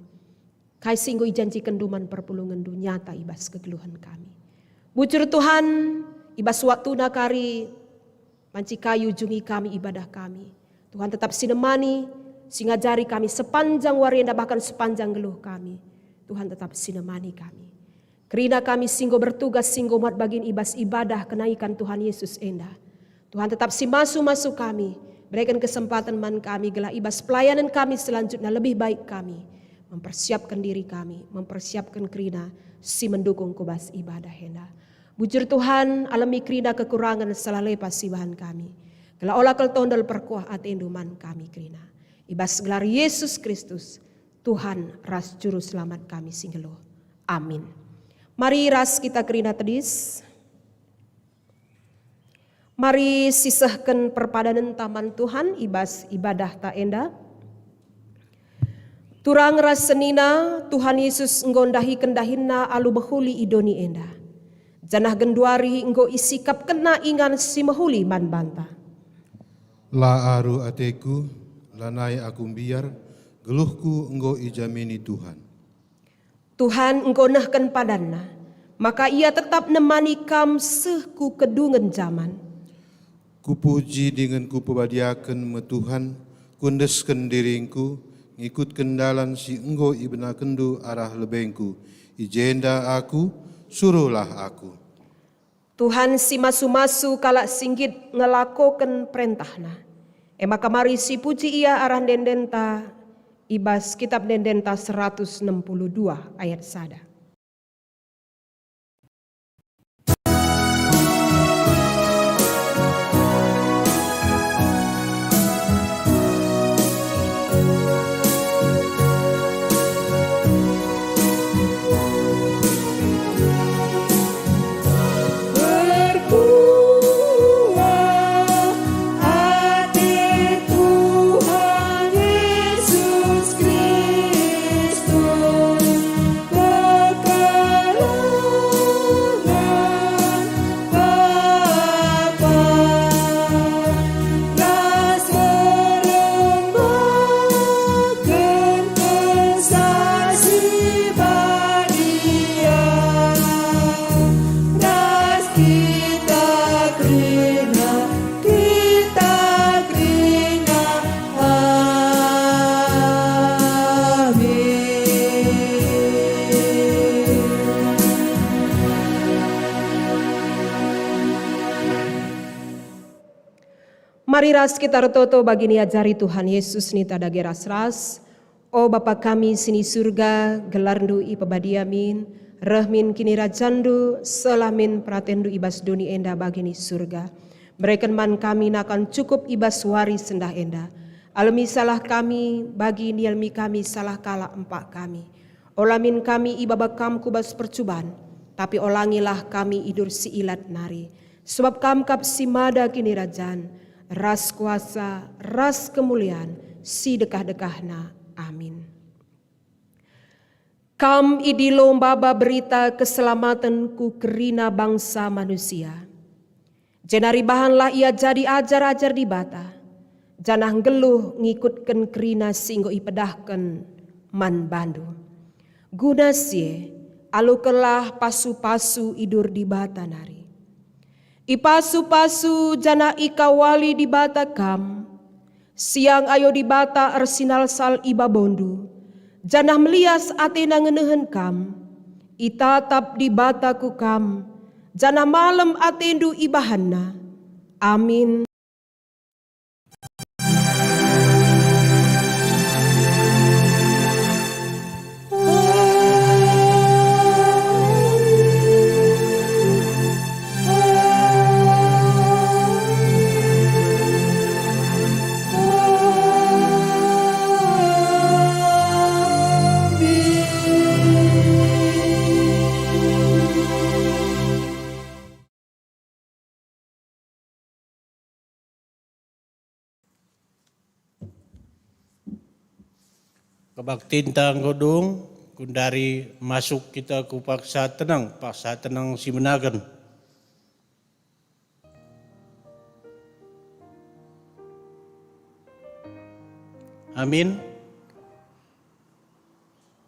kai si enggo ijanjikenndu man perpulungenndu nyata i bas kegeluhen kami. Bujur Tuhan, i bas waktuna kari banci kai ujungi kami ibadah kami. Tuhan tetap sinemani, si ngajari kami sepanjang wari enda bahkan sepanjang geluh kami. Tuhan tetap sinemani kami. Kerina kami si enggo bertugas, si enggo muat bagin i bas ibadah kenaikan Tuhan Yesus enda. Tuhan tetap si masu-masu kami, bereken kesempaten man kami gelah i bas pelayanen kami selanjutnya lebih baik kami mempersiapken diri kami, mempersiapken kerina si mendukung ku bas ibadah enda. Bujur Tuhan, alemi kerina kekurangen salah lepas si ibahan kami. Gelah ola kal tondol, perkuah atendu man kami kerina. I bas gelar Yesus Kristus, Tuhan ras Juru Selamat kami si nggeluh. Amin. Mari ras kita kerina tedis. Mari sisehken perpadanenta man Tuhan i bas ibadahta enda. Turang ras senina, Tuhan Yesus enggo ndahiken dahinNa alu mehuli i doni enda, janah genduari enggo isikapkenNa ingan si mehuli man banta. La aru ateku, lanai aku mbiar, geluhku enggo ijamini Tuhan. Tuhan enggo nehken padanNa, maka Ia tetap nemani kam seh ku kedungen jaman. Kupuji dingen kupebadiaken me Tuhan, kuendesken diringku, ngikutken dalan si enggo ibenakenndu arah lebengku. I jenda aku, suruhlah aku. Tuhan si masu-masu kalak si nggit ngelakoken perentahNa. E maka mari sipuji Ia arah ende-endenta i bas Kitap Ende-endenta seratus enam puluh dua ayat sada. Mari ras kita ertoto bagi niajari Tuhan Yesus, ninta dage ras-ras. O Bapa kami si ni Surga, gelarNdu ipebadia min, reh min kinirajanNdu, seh min peratenNdu i bas doni enda bagi ni Surga. Bereken man kami nakan cukup i bas wari sendah enda. Alemi salah kami, bagi nialemi kami salah kalak empak kami. Ola min kami ibaba Kam ku bas percuban, tapi olangilah kami idur si ilat nari. Sebab Kam kap si mada kinirajan, ras kuasa, ras kemulian, si dekah-dekahna. Amin. Kam idilo maba berita keselamaten ku kerina bangsa manusia. Jenari bahanlah ia jadi ajar-ajar Dibata, janah nggeluh ngikutken kerina si enggo ipedahken man bandu. Guna si e, alokenlah pasu-pasu idur Dibata nari. Ipasu-pasu janah ikawali Dibata kam, siang ayo Dibata ersinalsal i babondu, janah melias ateNa ngenehen kam. Itatap Dibata ku kam, janah malem atendu ibahanNa. Amin. Kebaktinta enggo dung, gundari masuk kita ku paksa tenang, paksa tenang si menaken. Amin.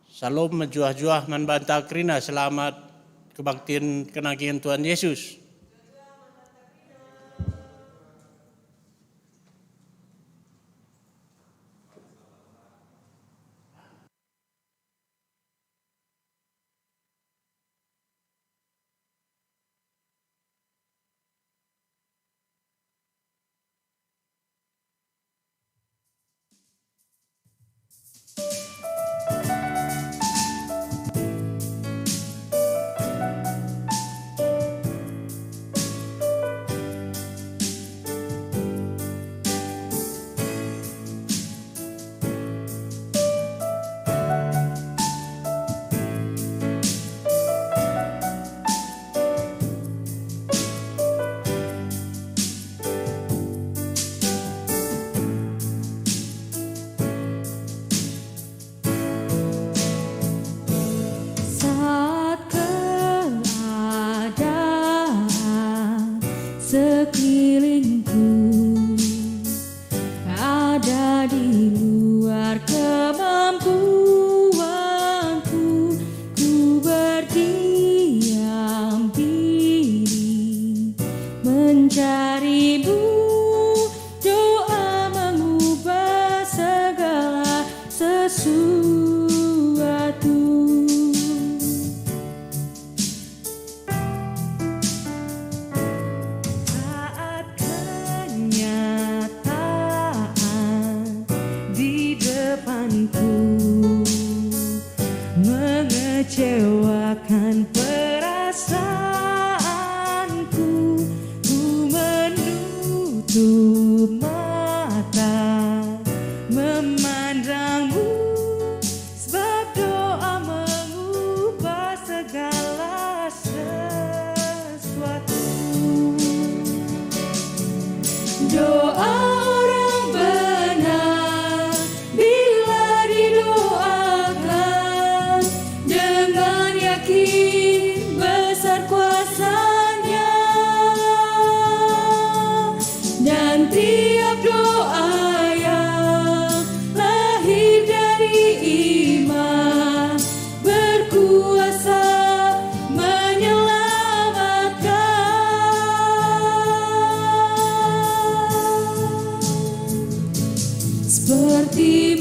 Salom mejuah-juah man banta kerina, selamat kebaktin kenangian Tuhan Yesus. Saat keadaan sekelilingku ada di luar kemampuanku, ku berdiam diri mencari-Mu. Doa mengubah segala sesuatu. Saat kenyataan di depanku mengecewakan perasaanku, ku menutup mata memandang-Mu, sebab doa mengubah segala sesuatu. Doa orang benar bila didoakan dengan yakin besar kuasa-Nya, dan tiap doa yang lahir dari iman berkuasa menyelamatkan. Seperti